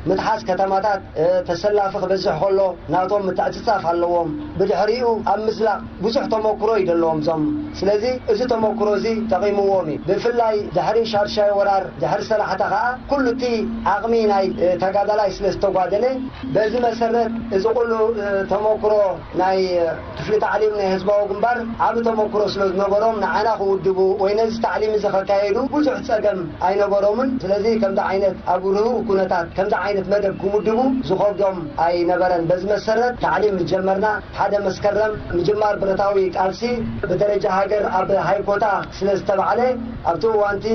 ምትሓዝ ከተማታት ተሰላፊ ክበዝሕ ከሎ ናቶም ምትዕጽጻፍ ኣለዎም። ብድሕሪኡ ኣብ ምዝላቕ ብዙሕ ተመክሮ እዩ ዘለዎም እዞም። ስለዚ እዚ ተመክሮ እዚ ጠቒምዎም እዩ። ብፍላይ ድሕሪ ሻድሻይ ወራር፣ ድሕሪ ሰላሕታ ከኣ ኩሉ እቲ ዓቕሚ ናይ ተጋዳላይ ስለ ዝተጓደለ፣ በዚ መሰረት እዚ ኩሉ ተመክሮ ናይ ክፍሊ ታዕሊም ናይ ህዝባዊ ግንባር ዓቢ ተመክሮ ስለ ዝነበሮም ንዓና ክውድቡ ወይ ነዚ ታዕሊም እዚ ከካየዱ ብዙሕ ጸገም ኣይነበሮምን። ስለዚ ከምዚ ዓይነት ኣብ ርሁእ ኩነታት ከምዚ ዓይነት መደብ ክውድቡ ዝኸብዶም ኣይነበረን። በዚ መሰረት ታዕሊም ምስ ጀመርና ሓደ መስከረም ምጅማር ብረታዊ ቃልሲ ብደረጃ ሃገር ኣብ ሃይኮታ ስለ ዝተባዕለ ኣብቲ እዋንቲ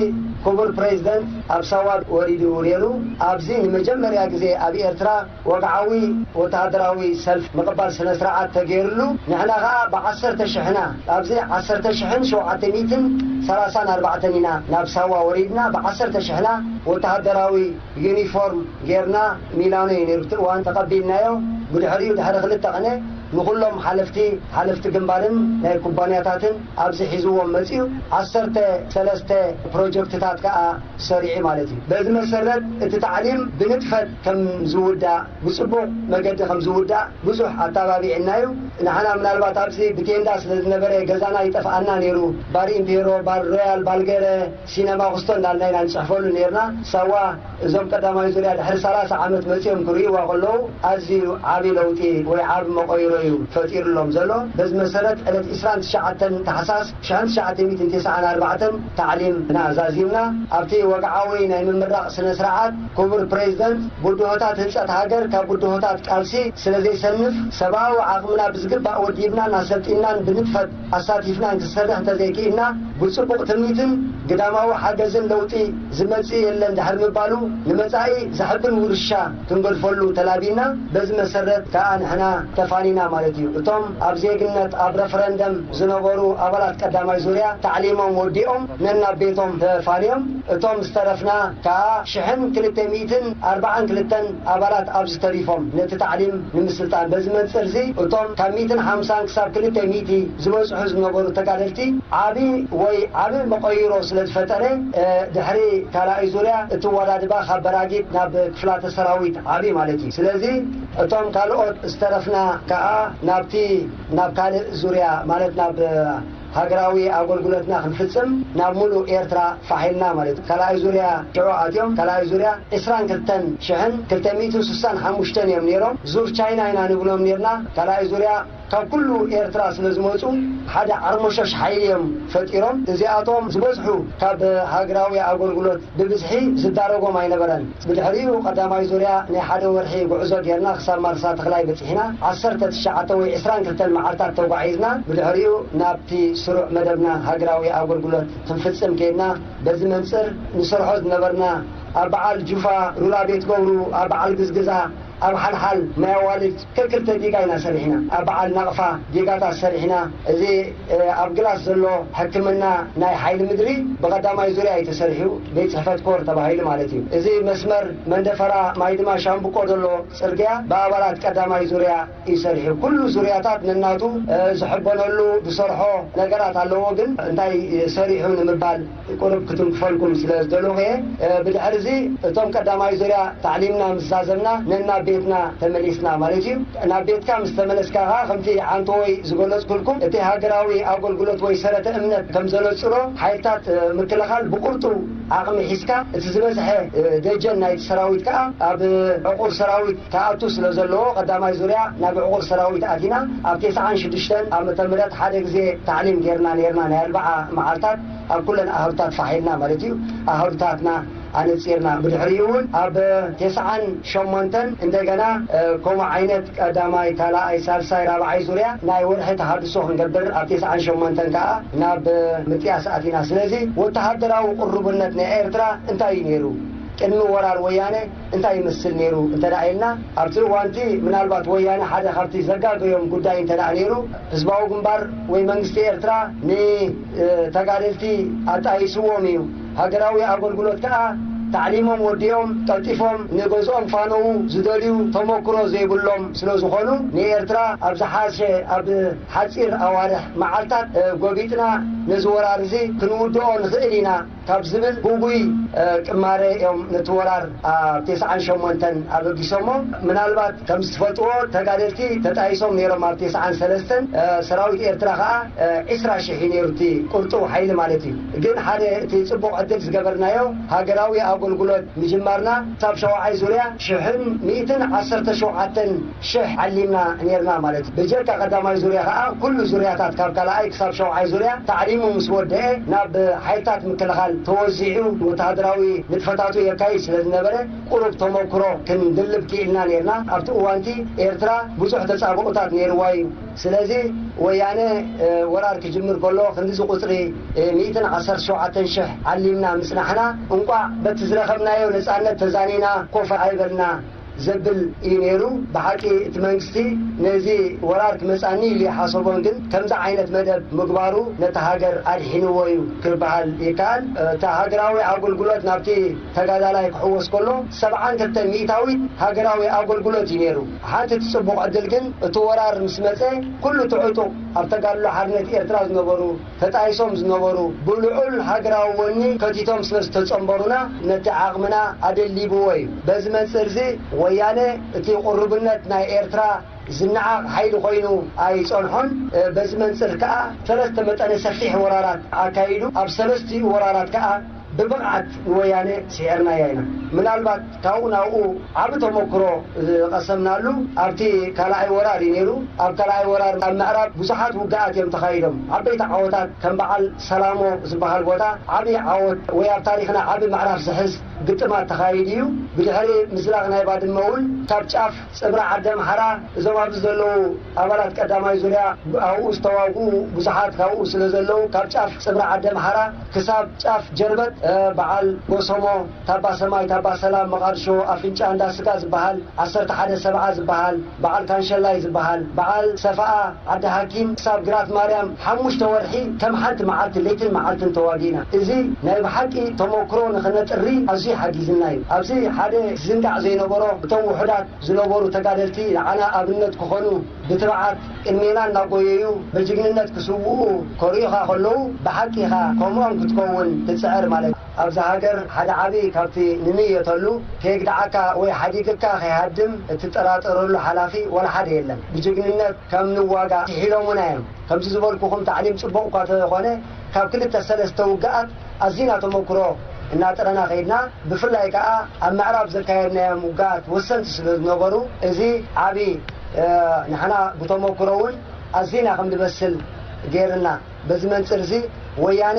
ክቡር ፕሬዚደንት ኣብ ሳዋ ወሪዱ ነይሩ። ኣብዚ ንመጀመርያ ግዜ ኣብ ኤርትራ ወግዓዊ ወተሃደራዊ ሰልፍ ምቕባል ስነ ስርዓት ተገይርሉ፣ ንሕና ኸኣ ብዓሰርተ ሽሕና ኣብዚ ዓሰርተ ሽሕን ሸውዓተ ሚእትን ሰላሳን ኣርባዕተን ኢና ናብ ሳዋ ወሪድና፣ ብዓሰርተ ሽሕና ወተሃደራዊ ዩኒፎርም ጌርና፣ ሚላኖ እዩ ነይሩ እቲ እዋን፣ ተቐቢልናዮ። ብድሕሪኡ ድሕሪ ክልተ ቕነ ንኹሎም ሓለፍቲ ሓለፍቲ ግንባርን ናይ ኩባንያታትን ኣብዚ ሒዝዎም መጺኡ ዓሰርተ ሰለስተ ፕሮጀክትታት ከኣ ሰሪዑ ማለት እዩ። በዚ መሰረት እቲ ታዕሊም ብንጥፈት ከም ዝውዳእ፣ ብጽቡቕ መገዲ ከም ዝውዳእ ብዙሕ ኣተባቢዕና እዩ። ንሕና ምናልባት ኣብዚ ብቴንዳ ስለ ዝነበረ ገዛና ይጠፍኣና ነይሩ። ባር ኢምፔሮ፣ ባር ሮያል፣ ባልገረ፣ ሲነማ ኩስቶ እንዳልና ኢና ንጽሕፈሉ ነይርና። ሳዋ እዞም ቀዳማይ ዙርያ ድሕሪ ሰላሳ ዓመት መጺኦም ክርእይዋ ከለዉ ኣዝዩ ዓቢ ለውጢ ወይ ዓቢ መቐይሮ እዩ ፈጢሩሎም ዘሎ። በዚ መሰረት ዕለት ዕስራን ትሽዓተን ታሕሳስ ሽሕን ትሽዓተ ሚእትን ተስዓን ኣርባዕተን ታዕሊምና ዛዚምና። ኣብቲ ወግዓዊ ናይ ምምራቕ ስነ ስርዓት ክቡር ፕሬዝደንት ብድሆታት ህንጸት ሃገር ካብ ብድሆታት ቃልሲ ስለ ዘይሰንፍ ሰብኣዊ ዓቕምና ብዝግባእ ወዲብናን ኣሰልጢንናን ብንጥፈት ኣሳቲፍና እንክንሰርሕ እንተዘይክኢልና ብጽቡቕ ትምኒትን ግዳማዊ ሓገዝን ለውጢ ዝመጽእ የለን ድሕሪ ምባሉ ንመጻኢ ዘሕብን ውርሻ ክንገድፈሉ ተላቢና። በዚ መሰረት ከኣ ንሕና ተፋኒና ማለት እዩ። እቶም ኣብ ዜግነት ኣብ ረፈረንደም ዝነበሩ ኣባላት ቀዳማይ ዙርያ ታዕሊሞም ወዲኦም ነናብ ቤቶም ተፋንዮም። እቶም ዝተረፍና ከኣ ሽሕን ክልተ ሚእትን ኣርባዓን ክልተን ኣባላት ኣብዚ ተሪፎም ነቲ ታዕሊም ንምስልጣን። በዚ መንጽር እዚ እቶም ካብ ሚእትን ሓምሳን ክሳብ ክልተ ሚእቲ ዝበጽሑ ዝነበሩ ተጋደልቲ ዓቢ ወይ ዓቢ መቐይሮ ስለ ዝፈጠረ፣ እ፣ ድሕሪ ካልኣይ ዙርያ እቲ ወዳድባ ካብ በራጊድ ናብ ክፍላተ ሰራዊት ዓቢ ማለት እዩ። ስለዚ እቶም ካልኦት ዝተረፍና ከኣ ናብቲ ናብ ካልእ ዙርያ ማለት ናብ ሃገራዊ ኣገልግሎትና ክንፍጽም ናብ ሙሉእ ኤርትራ ፋሕ ኢልና ማለት እዩ። ካልኣይ ዙርያ ሽዑ ኣትዮም፣ ካልኣይ ዙርያ ዕስራን ክልተን ሽሕን ክልተ ሚእትን ስሳን ሓሙሽተን እዮም ነይሮም። ዙር ቻይና ኢና ንብሎም ነይርና። ካልኣይ ዙርያ ካብ ኩሉ ኤርትራ ስለ ዝመጹ ሓደ ዓርሞሸሽ ሓይሊ እዮም ፈጢሮም። እዚኣቶም ዝበዝሑ ካብ ሃገራዊ ኣገልግሎት ብብዝሒ ዝዳረጎም ኣይነበረን። ብድሕሪኡ ቀዳማይ ዙርያ ናይ ሓደ ወርሒ ጉዕዞ ጌርና ክሳብ ማርሳ ተኽላይ በጺሕና። ዓሰርተ ትሽዓተ ወይ ዕስራን ክልተን መዓልታት ተጓዒዝና። ብድሕሪኡ ናብቲ ስሩዕ መደብና ሃገራዊ ኣገልግሎት ክንፍጽም ከይድና። በዚ መንጽር ንሰርሖ ዝነበርና ኣብ በዓል ጁፋ ሉላ ቤት ገብሩ፣ ኣብ በዓል ግዝግዛ፣ ኣብ ሓልሓል ናይ ኣዋልድ ከክልተ ዲጋ ኢና ሰሪሕና። ኣብ በዓል ናቕፋ ዲጋታት ሰሪሕና። እዚ፣ እ፣ ኣብ ግላስ ዘሎ ሕክምና ናይ ሓይሊ ምድሪ ብቐዳማይ ዙርያ እዩ ተሰሪሑ፣ ቤት ጽሕፈት ኮር ተባሂሉ ማለት እዩ። እዚ መስመር መንደፈራ ማይድማ ሻምብቆ ዘሎ ጽርግያ ብኣባላት ቀዳማይ ዙርያ እዩ ሰሪሑ። ኩሉ ዙርያታት ነናቱ፣ እ፣ ዝሕበነሉ ዝሰርሖ ነገራት ኣለዎ፣ ግን እንታይ ሰሪሑ ንምባል ቁሩብ ክትንክፈልኩም ስለ ዝደለኹ እየ። እ፣ ብድሕሪ እዚ እቶም ቀዳማይ ዙርያ ታዕሊምና ምስ ዛዘምና ነናብ ቤትና ተመሊስና ማለት እዩ። ናብ ቤትካ ምስ ተመለስካ ኸዓ ከምቲ ዓንተወይ ዝገለጽኩልኩም እቲ ሃገራዊ ኣገልግሎት ወይ ሰረተ እምነት ከም ዘነጽሮ ሓይልታት፣ እ፣ ምክልኻል ብቁርጡ ዓቕሚ ሒዝካ እቲ ዝበዝሐ፣ እ፣ ደጀን ናይቲ ሰራዊት ከኣ ኣብ ዕቑር ሰራዊት ክኣቱ ስለ ዘለዎ ቀዳማይ ዙርያ ናብ ዕቑር ሰራዊት ኣቲና ኣብ ተስዓን ሽዱሽተን ዓመተ ምህረት ሓደ ግዜ ታዕሊም ጌርና ኔርና ናይ ኣርብዓ መዓልታት ኣብ ኩለን ኣህዱታት ፋሕ ኢልና ማለት እዩ። ኣህዱታትና ኣነጺርና። ብድሕሪኡ እውን ኣብ ተስዓን ሸሞንተን እንደገና፣ እ፣ ከምኡ ዓይነት ቀዳማይ፣ ካልኣይ፣ ሳልሳይ፣ ራብዓይ ዙርያ ናይ ወርሒ ተሃድሶ ክንገብር ኣብ ተስዓን ሸሞንተን ከኣ ናብ ምጥያስ ኣቲና። ስለዚ ወተሃደራዊ ቅሩብነት ናይ ኤርትራ እንታይ እዩ ነይሩ? ቅድሚ ወራር ወያነ እንታይ ይመስል ነይሩ እንተ ደኣ ኢልና፣ ኣብቲ እዋንቲ ምናልባት ወያነ ሓደ ካብቲ ዘጋገዮም ጉዳይ እንተ ደኣ ነይሩ፣ ህዝባዊ ግንባር ወይ መንግስቲ ኤርትራ ን፣ እ፣ ተጋደልቲ ኣጣይስዎም እዩ። ሃገራዊ ኣገልግሎት ከኣ ታዕሊሞም ወዲኦም ቀልጢፎም ንገዝኦም ፋነዉ ዝደልዩ ተመክሮ ዘይብሎም ስለ ዝኾኑ ንኤርትራ ኣብ ዝሓሸ ኣብ ሓጺር ኣዋርሕ መዓልታት፣ እ፣ ጎቢጥና ነዚ ወራር እዚ ክንውድኦ ንኽእል ኢና ካብ ዝብል ጉጉይ፣ እ፣ ቅማረ እዮም ነቲ ወራር ኣብ ተስዓን ሸሞንተን ኣበጊሶሞ። ምናልባት ከም ዝትፈልጥዎ ተጋደልቲ ተጣይሶም ነይሮም ኣብ ተስዓን ሰለስተን፣ እ፣ ሰራዊት ኤርትራ ከኣ፣ እ፣ ዕስራ ሽሕ እዩ ነይሩ እቲ ቁርጡው ሓይሊ ማለት እዩ። ግን ሓደ እቲ ጽቡቕ ዕድል ዝገበርናዮ ሃገራዊ ኣገልግሎት ምጅማርና ክሳብ ሸውዓይ ዙርያ ሽሕን ሚእትን ዓሰርተ ሸውዓተን ሽሕ ዓሊምና ኔርና ማለት እዩ። ብጀካ ቀዳማይ ዙርያ ከኣ ኩሉ ዙርያታት ካብ ካልኣይ ክሳብ ሸውዓይ ዙርያ ታዕሊሙ ምስ ወደአ ናብ ሓይልታት ምክልኻል ተወዚዑ ወተሃደራዊ ንጥፈታቱ የካይድ ስለ ዝነበረ ቁሩብ ተመክሮ ክንድልብ ክኢልና ኔርና። ኣብቲ እዋንቲ ኤርትራ ብዙሕ ተጻብኦታት ነይርዋ እዩ። ስለዚ ወያነ፣ እ፣ ወራር ክጅምር ከሎ ክንዲዚ ቁጽሪ፣ እ፣ ሚእትን ዓሰርተ ሸውዓተን ሽሕ ዓሊምና ምጽናሕና፣ እንቋዕ በቲ ዝረኸብናዮ ነጻነት ተዛኒና ኮፍ ኣይበልና። ዘብል እዩ ነይሩ። ብሓቂ እቲ መንግስቲ ነዚ ወራር ክመጻኒ ኢሉ ይሓሰቦን፣ ግን ከምዚ ዓይነት መደብ ምግባሩ ነቲ ሃገር ኣድሒንዎ እዩ ክበሃል ይከኣል። እቲ ሃገራዊ ኣገልግሎት ናብቲ ተጋዳላይ ክሕወስ ከሎ ሰብዓን ክልተን ሚእታዊት ሃገራዊ ኣገልግሎት እዩ ነይሩ። ሓንቲ እቲ ጽቡቕ ዕድል ግን እቲ ወራር ምስ መጸ ኩሉ ትዕጡቕ ኣብ ተጋድሎ ሓርነት ኤርትራ ዝነበሩ ተጣይሶም ዝነበሩ ብልዑል ሃገራዊ ወኒ ከቲቶም ስለ ዝተጸንበሩና ነቲ ዓቕምና ኣደሊብዎ እዩ። በዚ መንጽር እዚ ወያነ እቲ ቁርብነት ናይ ኤርትራ ዝነዓቕ ሓይሊ ኮይኑ ኣይጸንሖን። በዚ መንጽር ከኣ ሰለስተ መጠነ ሰፊሕ ወራራት ኣካይዱ። ኣብ ሰለስቲኡ ወራራት ከኣ ብብቕዓት ንወያነ ስዒርናያ ኢና። ምናልባት ካብኡ ናብኡ ዓቢ ተመክሮ ዝቐሰምናሉ ኣብቲ ካልኣይ ወራር እዩ ነይሩ። ኣብ ካልኣይ ወራር ኣብ ምዕራብ ብዙሓት ውግኣት እዮም ተኻይዶም። ዓበይቲ ዓወታት ከም በዓል ሰላሞ ዝበሃል ቦታ ዓቢ ዓወት ወይ ኣብ ታሪኽና ዓቢ ምዕራፍ ዝሕዝ ግጥማት ተኻይዱ እዩ። ብድሕሪ ምዝላቕ ናይ ባድመ እውን ካብ ጫፍ ጽብራ ዓዲ ኣምሓራ እዞም ኣብዚ ዘለዉ ኣባላት ቀዳማይ ዙርያ ኣብኡ ዝተዋግኡ ብዙሓት ካብኡ ስለ ዘለዉ ካብ ጫፍ ጽብራ ዓዲ ኣምሓራ ክሳብ ጫፍ ጀርበት፣ እ፣ በዓል ጎሰሞ፣ ታባ ሰማይ፣ ታባ ሰላም፣ መቓድሾ፣ ኣፍንጫ እንዳ ስጋ ዝበሃል፣ ዓሰርተ ሓደ ሰብዓ ዝበሃል፣ በዓል ካንሸላይ ዝበሃል፣ በዓል ሰፈኣ፣ ዓዲ ሓኪም፣ ክሳብ ግራት ማርያም ሓሙሽተ ወርሒ ከም ሓንቲ መዓልቲ ለይትን መዓልትን ተዋጊእና። እዚ ናይ ብሓቂ ተመክሮ ንኽነጥሪ ኣዝዩ ሓጊዝና እዩ። ኣብዚ ሓደ ዝንጋዕ ዘይነበሮ እቶም ውሑዳት ዝነበሩ ተጋደልቲ ንዓና ኣብነት ክኾኑ ብትብዓት ቅድሜና እናጎየዩ ብጅግንነት ክስውኡ ከርእዩኻ ከለዉ ብሓቂ ኢኻ ከምኦም ክትከውን ትጽዕር ማለት እዩ። ኣብዛ ሃገር ሓደ ዓቢ ካብቲ ንንእየተሉ ከየግድዓካ ወይ ሓዲግካ ከይሃድም እትጠራጠረሉ ሓላፊ ዋላ ሓደ የለን። ብጅግንነት ከም ንዋጋእ ትሒሎሙና እዮም። ከምቲ ዝበልኩኹም ታዕሊም ጽቡቕ እኳ ተኾነ ካብ ክልተ ሰለስተ ውግኣት ኣዚና ተመክሮ እናጥረና ከይድና፣ ብፍላይ ከኣ ኣብ ምዕራብ ዘካየድናዮም ውግኣት ወሰንቲ ስለ ዝነበሩ፣ እዚ ዓቢ፣ እ፣ ንሕና ብተመክሮ እውን ኣዚና ከም ንበስል ገይርና። በዚ መንጽር እዚ ወያነ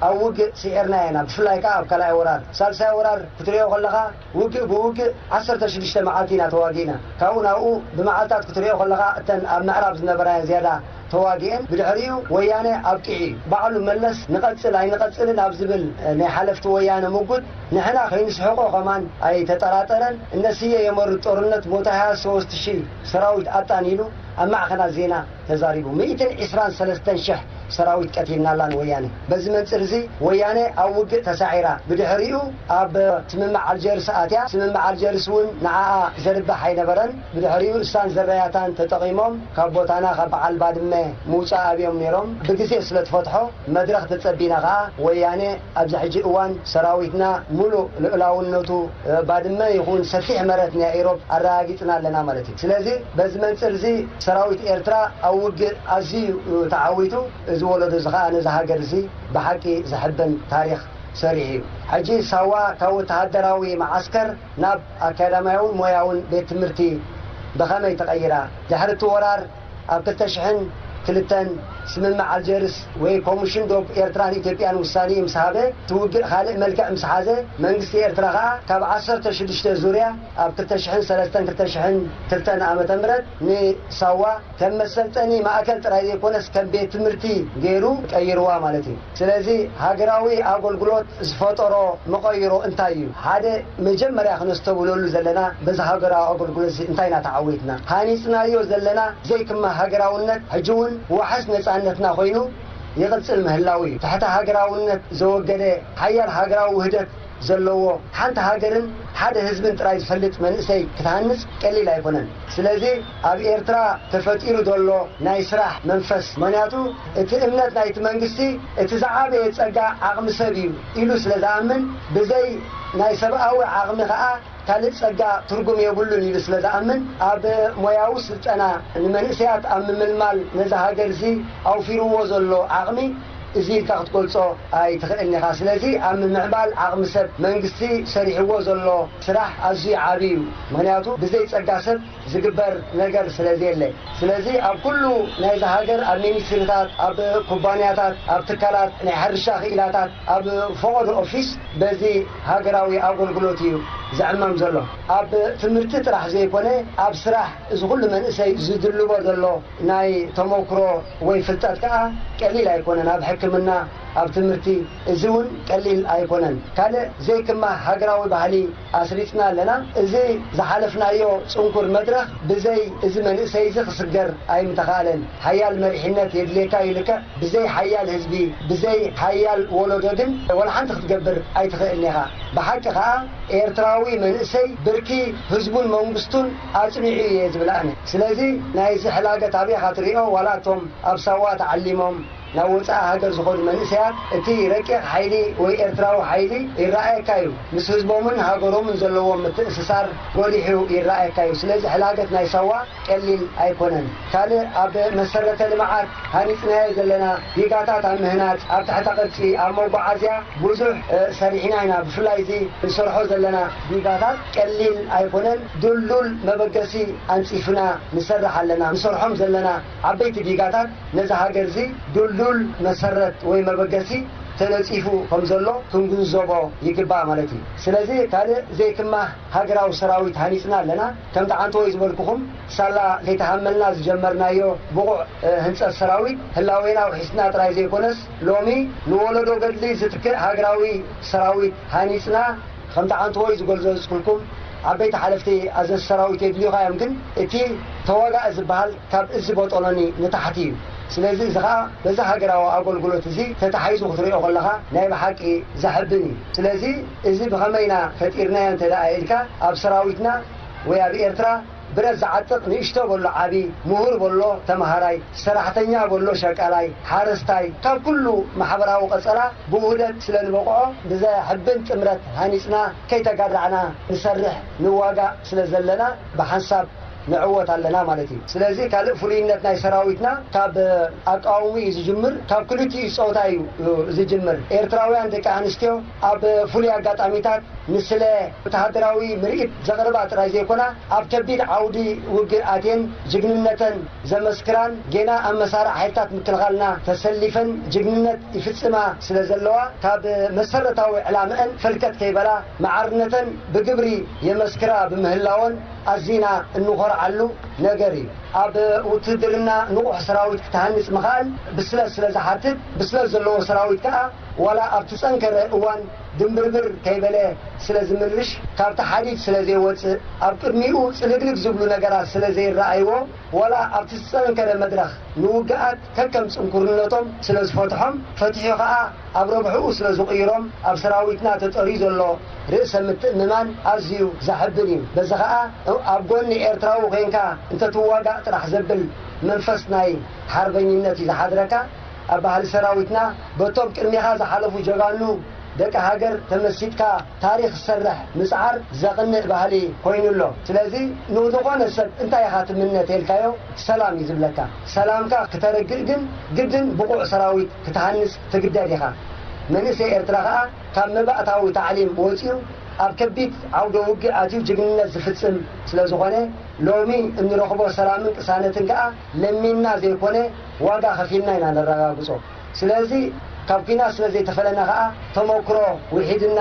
ኣብ ውግእ ስዒርና ኢና፣ ብፍላይ ከኣ ኣብ ካልኣይ ወራር። ሳልሳይ ወራር ክትሪኦ ከለኻ ውግእ ብውግእ ዓሰርተ ሽዱሽተ መዓልቲ ኢና ተዋጊእና። ካብኡ ናብኡ ብመዓልታት ክትሪኦ ከለኻ እተን ኣብ ምዕራብ ዝነበራየን ዝያዳ ተዋጊኤን። ብድሕሪኡ ወያነ ኣብቂዑ እዩ። ባዕሉ መለስ ንቐጽል ኣይንቐጽልን ኣብ ዝብል ናይ ሓለፍቲ ወያነ ምጉት ንሕና ከይንስሕቆ ከማን ኣይተጠራጠረን። እነ ስየ የመሩት ጦርነት ሞት ሃያ ሶስት ሺህ ሰራዊት ኣጣን ኢሉ ኣብ ማዕኸናት ዜና ተዛሪቡ። ሚእትን ዕስራን ሰለስተን ሽሕ ሰራዊት ቀቲልናላ ንወያነ። በዚ መንጽር እዚ ወያነ ኣብ ውግእ ተሳዒራ። ብድሕሪኡ ኣብ ስምምዕ ኣልጀርስ ኣትያ። ስምምዕ ኣልጀርስ እውን ንዓኣ ዘርብሕ ኣይነበረን። ብድሕሪኡ እሳን ዘራያታን ተጠቒሞም ካብ ቦታና ካብ በዓል ባድመ ምውጻእ ኣብዮም ነይሮም። ብግዜ ስለ ትፈትሖ መድረኽ ተጸቢና ከኣ ወያነ ኣብዚ ሕጂ እዋን ሰራዊትና ሙሉእ ልኡላውነቱ፣ እ፣ ባድመ ይኹን ሰፊሕ መረት ናይ ኢሮብ ኣረጋጊጽና ኣለና ማለት እዩ። ስለዚ በዚ መንጽር እዚ ሰራዊት ኤርትራ ኣብ ውግእ ኣዝዩ ተዓዊቱ፣ እዚ ወለዶ እዚ ከኣ ነዚ ሃገር እዚ ብሓቂ ዘሕብን ታሪኽ ሰሪሑ እዩ። ሕጂ ሳዋ ካብ ወተሃደራዊ መዓስከር ናብ ኣካዳሚያውን ሞያውን ቤት ትምህርቲ ብኸመይ ተቐይራ? ድሕሪ እቲ ወራር ኣብ ክልተ ሽሕን ክልተን ስምምዕ ኣልጀርስ ወይ ኮሚሽን ዶብ ኤርትራን ኢትዮጵያን ውሳኔ ምስ ሃበ፣ እቲ ውግእ ካልእ መልክዕ ምስ ሓዘ፣ መንግስቲ ኤርትራ ከኣ ካብ ዓሰርተ ሽዱሽተ ዙርያ ኣብ ክልተ ሽሕን ሰለስተን ክልተ ሽሕን ክልተን ዓመተ ምህረት ንሳዋ ከም መሰልጠኒ ማእከል ጥራይ ዘይኮነስ ከም ቤት ትምህርቲ ገይሩ ቀይርዋ ማለት እዩ። ስለዚ ሃገራዊ ኣገልግሎት ዝፈጠሮ መቐይሮ እንታይ እዩ? ሓደ መጀመርያ ክነስተብህለሉ ዘለና በዚ ሃገራዊ ኣገልግሎት እዚ እንታይ ኢና ተዓዊትና? ሃኒጽናዮ ዘለና ዘይክመ ሃገራውነት ሕጂ እውን ዋሕስ ነጻነትና ኮይኑ ይቕጽል ምህላው እዩ። ትሕተ ሃገራውነት ዘወገደ ሓያል ሃገራዊ ውህደት ዘለዎ ሓንቲ ሃገርን ሓደ ህዝብን ጥራይ ዝፈልጥ መንእሰይ ክትሃንጽ ቀሊል ኣይኮነን። ስለዚ ኣብ ኤርትራ ተፈጢሩ ዘሎ ናይ ስራሕ መንፈስ፣ ምኽንያቱ እቲ እምነት ናይቲ መንግስቲ እቲ ዝዓበየ ጸጋ ዓቕሚ ሰብ እዩ ኢሉ ስለ ዝኣምን፣ ብዘይ ናይ ሰብኣዊ ዓቕሚ ከኣ ካልእ ጸጋ ትርጉም የብሉን ኢሉ ስለ ዝኣምን፣ ኣብ ሞያዊ ስልጠና ንመንእሰያት ኣብ ምምልማል ነዛ ሃገር እዚ ኣውፊርዎ ዘሎ ዓቕሚ እዚ ኢልካ ክትገልጾ ኣይትኽእልን ኢኻ። ስለዚ ኣብ ምምዕባል ዓቕሚ ሰብ መንግስቲ ሰሪሕዎ ዘሎ ስራሕ ኣዝዩ ዓቢ እዩ። ምኽንያቱ ብዘይ ጸጋ ሰብ ዝግበር ነገር ስለ ዘየለ። ስለዚ ኣብ ኩሉ ናይዛ ሃገር ኣብ ሚኒስትሪታት፣ ኣብ ኩባንያታት፣ ኣብ ትካላት ናይ ሕርሻ ክኢላታት፣ ኣብ ፈቐዶ ኦፊስ በዚ ሃገራዊ ኣገልግሎት እዩ ዘዕመም ዘሎ። ኣብ ትምህርቲ ጥራሕ ዘይኮነ፣ ኣብ ስራሕ እዚ ኩሉ መንእሰይ ዝድልቦ ዘሎ ናይ ተመክሮ ወይ ፍልጠት ከኣ ቀሊል ኣይኮነን። ኣብ ሕክምና፣ ኣብ ትምህርቲ፣ እዚ እውን ቀሊል ኣይኮነን። ካልእ ዘይክማህ ሃገራዊ ባህሊ ኣስሪጽና ኣለና። እዚ ዝሓለፍናዮ ጽንኩር መድረኽ ብዘይ እዚ መንእሰይ እዚ ክስገር ኣይምተኻእለን። ሓያል መሪሕነት የድልየካ እዩ ልክዕ። ብዘይ ሓያል ህዝቢ፣ ብዘይ ሓያል ወለዶ ግን ወላ ሓንቲ ክትገብር ኣይትኽእልን ኢኻ። ብሓቂ ኸኣ ኤርትራዊ መንእሰይ ብርኪ ህዝቡን መንግስቱን ኣጽኒዑ እየ ዝብል ኣነ። ስለዚ ናይዚ ሕላገት ኣበይ ኢኻ ትሪኦ? ዋላ እቶም ኣብ ሳዋ ተዓሊሞም ናብ ወጻኢ ሃገር ዝኸዱ መንእሰያት እቲ ረቂቕ ሓይሊ ወይ ኤርትራዊ ሓይሊ ይረኣየካ እዩ። ምስ ህዝቦምን ሃገሮምን ዘለዎም ምትእስሳር ጎሊሑ ይረኣየካ እዩ። ስለዚ ሕላገት ናይ ሳዋ ቀሊል ኣይኮነን። ካልእ ኣብ መሰረተ ልምዓት ሃኒጽናዮ ዘለና ዲጋታት ኣብ ምህናጽ፣ ኣብ ትሕተ ቅርጺ፣ ኣብ መጓዓዝያ ብዙሕ፣ እ፣ ሰሪሕና ኢና። ብፍላይ እዚ ንሰርሖ ዘለና ዲጋታት ቀሊል ኣይኮነን። ድልዱል መበገሲ ኣንጺፍና ንሰርሕ ኣለና። ንሰርሖም ዘለና ዓበይቲ ዲጋታት ነዚ ሃገር እዚ ድልዱል መሰረት ወይ መበገሲ ተነጺፉ ከም ዘሎ ክንግንዘቦ ይግባእ ማለት እዩ። ስለዚ ካልእ ዘይክማህ ሃገራዊ ሰራዊት ሃኒጽና ኣለና። ከምቲ ዓንተወይ ዝበልኩኹም፣ ሳላ ከይተሃመልና ዝጀመርናዮ ብቑዕ፣ እ፣ ህንጸት ሰራዊት ህላዌና ኣውሒስና ጥራይ ዘይኮነስ፣ ሎሚ ንወለዶ ገድሊ ዝትክእ ሃገራዊ ሰራዊት ሃኒጽና፣ ከምቲ ዓንተወይ ዝገልጸልኩም፣ ዓበይቲ ሓለፍቲ ኣዘዝቲ ሰራዊት የድልዩኻ እዮም፣ ግን እቲ ተዋጋኢ ዝበሃል ካብ እዚ ቦጦሎኒ ንታሕቲ እዩ። ስለዚ እዚ ኸኣ በዚ ሃገራዊ ኣገልግሎት እዚ ተታሒዙ ክትሪኦ ከለኻ ናይ ብሓቂ ዘሕብን እዩ። ስለዚ እዚ ብኸመይ ኢና ፈጢርናዮ እንተ ደኣ ኢልካ፣ ኣብ ሰራዊትና ወይ ኣብ ኤርትራ ብረት ዝዓጥቕ ንእሽቶ በሎ ዓቢ፣ ምሁር በሎ ተመሃራይ፣ ሰራሕተኛ በሎ ሸቃላይ፣ ሓረስታይ፣ ካብ ኩሉ ማሕበራዊ ቀጸላ ብውህደት ስለ ንበቕዖ ብዘሕብን ጥምረት ሃኒጽና ከይተጋዳዕና ንሰርሕ ንዋጋእ ስለ ዘለና ብሓንሳብ ንዕወት ኣለና ማለት እዩ። ስለዚ ካልእ ፍሉይነት ናይ ሰራዊትና ካብ ኣቃውሙ እዩ ዝጅምር። ካብ ክልቲኡ ጾታ እዩ ዝጅምር። ኤርትራውያን ደቂ ኣንስትዮ ኣብ ፍሉይ ኣጋጣሚታት ንስለ ወተሃደራዊ ምርኢት ዘቕርባ ጥራይ ዘይኮና፣ ኣብ ከቢድ ዓውዲ ውግእ ኣትየን ጅግንነተን ዘመስክራን ጌና ኣብ መሳርዕ ሓይልታት ምክልኻልና ተሰሊፈን ጅግንነት ይፍጽማ ስለ ዘለዋ፣ ካብ መሰረታዊ ዕላምአን ፈልከት ከይበላ ማዕርነተን ብግብሪ የመስክራ ብምህላወን ኣዚና እንኾርዓሉ ነገር እዩ። ኣብ ውትድርና ንቑሕ ሰራዊት ክትሃንጽ ምኽኣል ብስለት ስለ ዝሓትት፣ ብስለት ዘለዎ ሰራዊት ከኣ ዋላ ኣብቲ ጸንከረ እዋን ድምብርብር ከይበለ ስለ ዝምርሽ፣ ካብቲ ሓዲድ ስለ ዘይወጽእ፣ ኣብ ቅድሚኡ ጽልግልግ ዝብሉ ነገራት ስለ ዘይረኣይዎ፣ ዋላ ኣብቲ ዝጸንከረ መድረኽ ንውግኣት ከከም ጽንኩርነቶም ስለ ዝፈትሖም፣ ፈቲሑ ከኣ ኣብ ረብሕኡ ስለ ዝቕይሮም፣ ኣብ ሰራዊትና ተጠርዩ ዘሎ ርእሰ ምትእምማን ኣዝዩ ዘሐብን እዩ። በዚ ከኣ ኣብ ጎኒ ኤርትራዊ ኮይንካ እንተትዋጋእ ጥራሕ ዘብል መንፈስ ናይ ሓርበኝነት እዩ ዝሓድረካ። ኣብ ባህሊ ሰራዊትና በቶም ቅድሜኻ ዝሓለፉ ጀጋኑ ደቂ ሃገር ተመሲጥካ ታሪኽ ዝሰርሕ ምጽዓር ዘቕንእ ባህሊ ኮይኑ ኣሎ። ስለዚ ንዝኾነ ሰብ እንታይ ኢኻ ትምነ ተልካዮ ሰላም እዩ ዝብለካ። ሰላምካ ክተረግእ ግን ግድን ብቑዕ ሰራዊት ክትሃንጽ ትግደድ ኢኻ። መንእሰይ ኤርትራ ከኣ ካብ መባእታዊ ታዕሊም ወጺኡ ኣብ ከቢድ ዓውደ ውግእ ኣትዩ ጅግንነት ዝፍጽም ስለ ዝኾነ ሎሚ እንረኽቦ ሰላምን ቅሳነትን ከኣ ለሚንና ዘይኮነ ዋጋ ከፊልና ኢና ነረጋግጾ። ስለዚ ካብ ኲናት ስለ ዘይተፈለና ከኣ ተመክሮ ውሒድና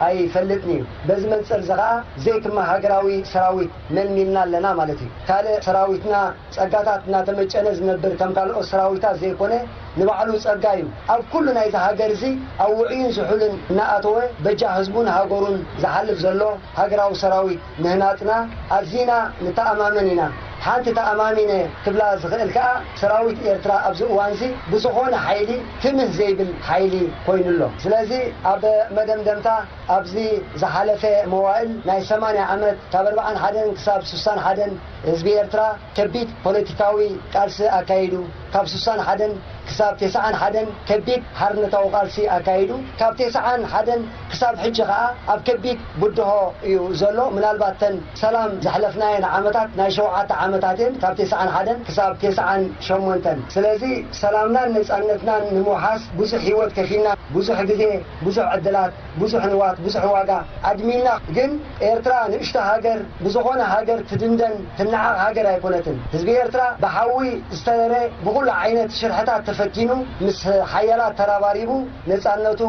ኣይፈልጥን እዩ። በዚ መንጽር እዚ ከኣ ዘይክማ ሃገራዊ ሰራዊት መልሚልና ኣለና ማለት እዩ። ካልእ ሰራዊትና ጸጋታት እናተመጨነ ዝነብር ከም ካልኦት ሰራዊታት ዘይኮነ ንባዕሉ ጸጋ እዩ። ኣብ ኩሉ ናይዚ ሃገር እዚ ኣብ ውዑይን ዝሑልን እናኣተወ በጃ ህዝቡን ሃገሩን ዝሓልፍ ዘሎ ሃገራዊ ሰራዊት ምህናጽና ኣዚና ንተኣማመን ኢና። ሓንቲ ተኣማሚነ ክብላ ዝኽእል ከኣ ሰራዊት ኤርትራ ኣብዚ እዋንዚ ብዝኾነ ሓይሊ ትምህ ዘይብል ሓይሊ ኮይኑ ኣሎ። ስለዚ ኣብ መደምደምታ ኣብዚ ዝሓለፈ መዋእል ናይ ሰማንያ ዓመት ካብ ኣርብዓን ሓደን ክሳብ ስሳን ሓደን ህዝቢ ኤርትራ ከቢድ ፖለቲካዊ ቃልሲ ኣካይዱ። ካብ ስሳን ሓደን ክሳብ ተስዓን ሓደን ከቢድ ሓርነታዊ ቃልሲ ኣካይዱ። ካብ ተስዓን ሓደን ክሳብ ሕጂ ከኣ ኣብ ከቢድ ብድሆ እዩ ዘሎ። ምናልባት ተን ሰላም ዘሕለፍናየን ዓመታት ናይ ሸውዓተ ዓመታት እየን፣ ካብ ተስዓን ሓደን ክሳብ ተስዓን ሸሞንተን። ስለዚ ሰላምናን ነጻነትናን ንምውሓስ ብዙሕ ህይወት ከፊልና፣ ብዙሕ ግዜ፣ ብዙሕ ዕድላት፣ ብዙሕ ንዋት፣ ብዙሕ ዋጋ ኣድሚና። ግን ኤርትራ ንእሽቶ ሃገር፣ ብዝኾነ ሃገር ትድንደን ትነዓቕ ሃገር ኣይኮነትን። ህዝቢ ኤርትራ ብሓዊ ዝተረረ፣ ብኹሉ ዓይነት ሽርሕታት ተፈቲኑ፣ ምስ ሓያላት ተራባሪቡ ነጻነቱ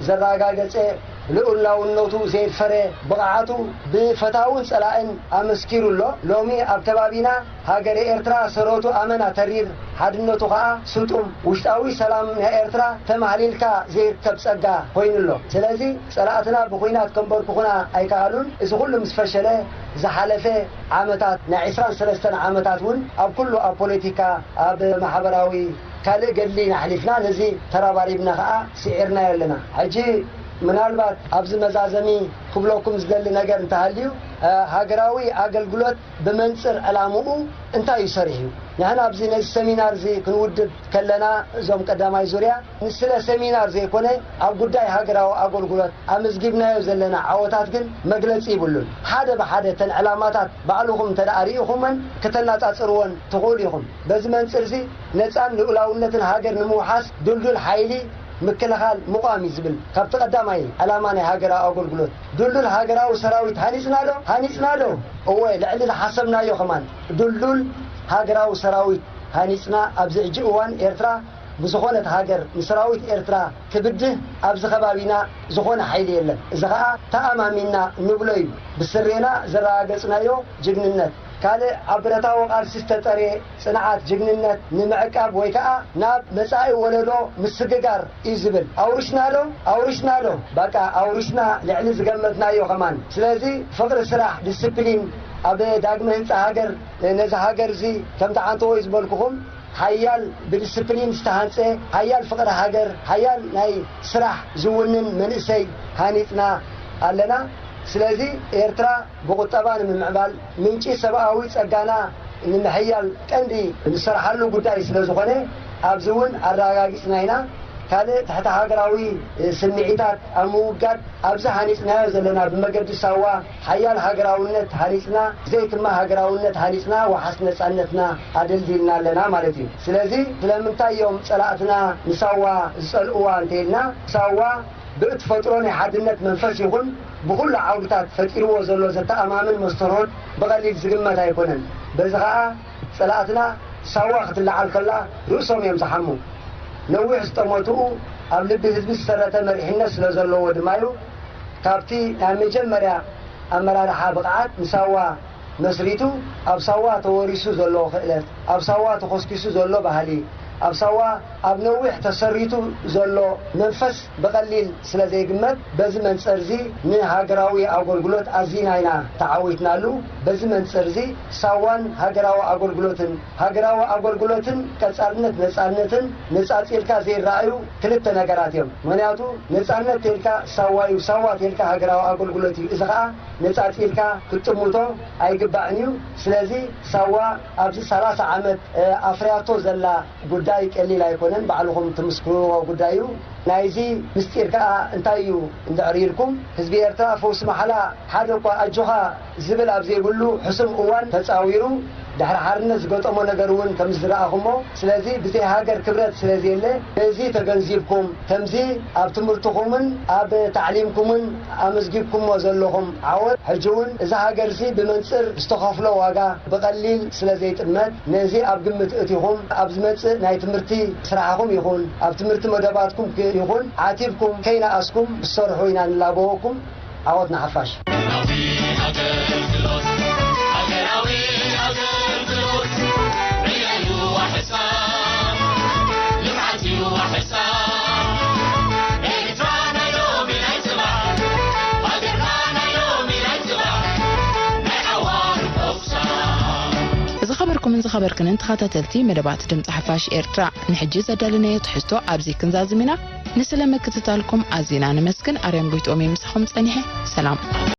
ዘረጋገጸ ልኡላውነቱ ዘየድፈረ፣ ብቕዓቱ ብፈታውን ጸላእን ኣመስኪሩ ኣሎ። ሎሚ ኣብ ከባቢና ሃገረ ኤርትራ ሰረቱ ኣመና ተሪር፣ ሓድነቱ ኸኣ ስጡም፣ ውሽጣዊ ሰላም ናይ ኤርትራ ተማህሊልካ ዘይርከብ ጸጋ ኮይኑ ኣሎ። ስለዚ ጸላእትና ብኹናት ከንበርክኹና ኣይከኣሉን። እዚ ኩሉ ምስ ፈሸለ ዝሓለፈ ዓመታት፣ ናይ ዕስራን ሰለስተን ዓመታት እውን ኣብ ኩሉ፣ ኣብ ፖለቲካ፣ ኣብ ማሕበራዊ፣ ካልእ ገድሊ ኢና ኣሕሊፍና። ነዚ ተራባሪብና ኸኣ ስዒርናዮ ኣለና። ሕጂ ምናልባት ኣብዚ መዛዘሚ ክብለኩም ዝደሊ ነገር እንተሃልዩ፣ እ፣ ሃገራዊ ኣገልግሎት ብመንጽር ዕላምኡ እንታይ እዩ ሰሪሑ? ንሕና ኣብዚ ነዚ ሰሚናር እዚ ክንውድብ ከለና፣ እዞም ቀዳማይ ዙርያ ንስለ ሰሚናር ዘይኮነ፣ ኣብ ጉዳይ ሃገራዊ ኣገልግሎት ኣመዝጊብናዮ ዘለና ዓወታት ግን መግለጺ ይብሉን። ሓደ ብሓደ እተን ዕላማታት ባዕልኹም እንተ ደኣ ርኢኹመን፣ ከተነጻጽርወን ትኽእሉ ኢኹም። በዚ መንጽር እዚ ነጻን ልኡላውነትን ሃገር ንምውሓስ ድልዱል ሓይሊ ምክልኻል ምቋም እዩ ዝብል ካብቲ ቀዳማይ ዕላማ ናይ ሃገራዊ ኣገልግሎት። ድልዱል ሃገራዊ ሰራዊት ሃኒጽና ዶ? ሃኒጽና ዶ? እወ፣ ልዕሊ ዝሓሰብናዮ ከማን ድልዱል ሃገራዊ ሰራዊት ሃኒጽና። ኣብዚ ሕጂ እዋን ኤርትራ ብዝኾነት ሃገር ንሰራዊት ኤርትራ ክብድህ ኣብዚ ከባቢና ዝኾነ ሓይሊ የለን። እዚ ኸኣ ተኣማሚንና ንብሎ እዩ። ብስሬና ዘረጋገጽናዮ ጅግንነት፣ ካልእ ኣብ ብረታዊ ቃልሲ ዝተጠርየ ጽንዓት፣ ጅግንነት ንምዕቃብ ወይ ከኣ ናብ መጻኢ ወለዶ ምስግጋር እዩ ዝብል። ኣውሪስና ዶ? ኣውሪስና ዶ? በቃ ኣውሪስና፣ ልዕሊ ዝገመትናዮ ከማን። ስለዚ ፍቕሪ ስራሕ፣ ዲስፕሊን፣ ኣብ ዳግመ ህንጻ ሃገር፣ ነዚ ሃገር እዚ ከምቲ ዓንተቦይ ዝበልኩኹም ሓያል ብዲስፕሊን ዝተሃንጸ፣ ሓያል ፍቕሪ ሃገር፣ ሓያል ናይ ስራሕ ዝውንን መንእሰይ ሃኒጽና ኣለና። ስለዚ ኤርትራ ብቁጠባ ንምምዕባል፣ ምንጪ ሰብኣዊ ጸጋና ንምሕያል ቀንዲ ንሰርሓሉ ጉዳይ ስለ ዝኾነ፣ ኣብዚ እውን ኣረጋጊጽና ኢና። ካልእ ትሕተ ሃገራዊ ስምዒታት ኣብ ምውጋድ፣ ኣብዚ ሃኒጽናዮ ዘለና ብመገዲ ሳዋ ሓያል ሃገራውነት ሃኒጽና፣ ዘይትማ ሃገራውነት ሃኒጽና፣ ወሓስ ነጻነትና ኣደልዲልና ኣለና ማለት እዩ። ስለዚ ስለምንታይ እዮም ጸላእትና ንሳዋ ዝጸልእዋ እንተኢልና፣ ሳዋ ብእትፈጥሮ ናይ ሓድነት መንፈስ ይኹን ብኹሉ ዓውድታት ፈጢርዎ ዘሎ ዘተኣማምን መስተርሆት ብቐሊል ዝግመት ኣይኮነን። በዚ ኸኣ ጸላእትና ሳዋ ክትለዓል ከላ ርእሶም እዮም ዝሓሙ። ነዊሕ ዝጠመትኡ ኣብ ልቢ ህዝቢ ዝሰረተ መሪሕነት ስለ ዘለዎ ድማ እዩ። ካብቲ ናይ መጀመርያ ኣመራርሓ ብቕዓት ንሳዋ መስሪቱ፣ ኣብ ሳዋ ተወሪሱ ዘሎ ክእለት፣ ኣብ ሳዋ ተኾስኪሱ ዘሎ ባህሊ፣ ኣብ ሳዋ ኣብ ነዊሕ ተሰሪቱ ዘሎ መንፈስ ብቐሊል ስለ ዘይግመት፣ በዚ መንጸር እዚ ንሃገራዊ ኣገልግሎት ኣዚና ኢና ተዓዊትናሉ። በዚ መንጸር እዚ ሳዋን ሃገራዊ ኣገልግሎትን፣ ሃገራዊ ኣገልግሎትን ቀጻልነት ነጻነትን ነጻጺልካ ዘይረኣዩ ክልተ ነገራት እዮም። ምኽንያቱ ነጻነት ተልካ ሳዋ እዩ፣ ሳዋ ተልካ ሃገራዊ ኣገልግሎት እዩ። እዚ ኸኣ ነጻጺልካ ክትጥምቶ ኣይግባእን እዩ። ስለዚ ሳዋ ኣብዚ ሰላሳ ዓመት፣ እ፣ ኣፍርያቶ ዘላ ጉዳይ ቀሊል ኣይኮነን፣ ባዕልኹም ትምስክርዎ ጉዳይ እዩ። ናይዚ ምስጢር ከኣ እንታይ እዩ እንድሕር ኢልኩም፣ ህዝቢ ኤርትራ ፈውሲ ማሕላ ሓደ እኳ ኣጆኻ ዝብል ኣብ ዘይብሉ ሕሱም እዋን ተጻዊሩ፣ ድሕሪ ሓርነት ዝገጠሞ ነገር እውን ከም ዝረኣኹሞ፣ ስለዚ ብዘይ ሃገር ክብረት ስለ ዘየለ፣ ነዚ ተገንዚብኩም፣ ከምዚ ኣብ ትምህርትኹምን ኣብ ታዕሊምኩምን ኣመዝጊብኩሞ ዘለኹም ዓወት፣ ሕጂ እውን እዛ ሃገር እዚ ብመንጽር ዝተኸፍሎ ዋጋ ብቐሊል ስለ ዘይጥመት፣ ነዚ ኣብ ግምት እቲኹም፣ ኣብ ዝመጽእ ናይ ትምህርቲ ስራሕኹም ይኹን፣ ኣብ ትምህርቲ መደባትኩም ይኹን፣ ዓቲብኩም ከይነኣስኩም ክትሰርሑ ኢና ንላበወኩም። ዓወት ንሓፋሽ። ዝኸበርኩምን ዝኸበርክንን ተኸታተልቲ መደባት ድምፂ ሓፋሽ ኤርትራ፣ ንሕጂ ዘዳለናዮ ትሕዝቶ ኣብዚ ክንዛዝም ኢና። ንስለ ምክትታልኩም ኣዚና ነመስግን። ኣርያም ጎይትኦም እየ ምሳኹም ጸኒሐ። ሰላም።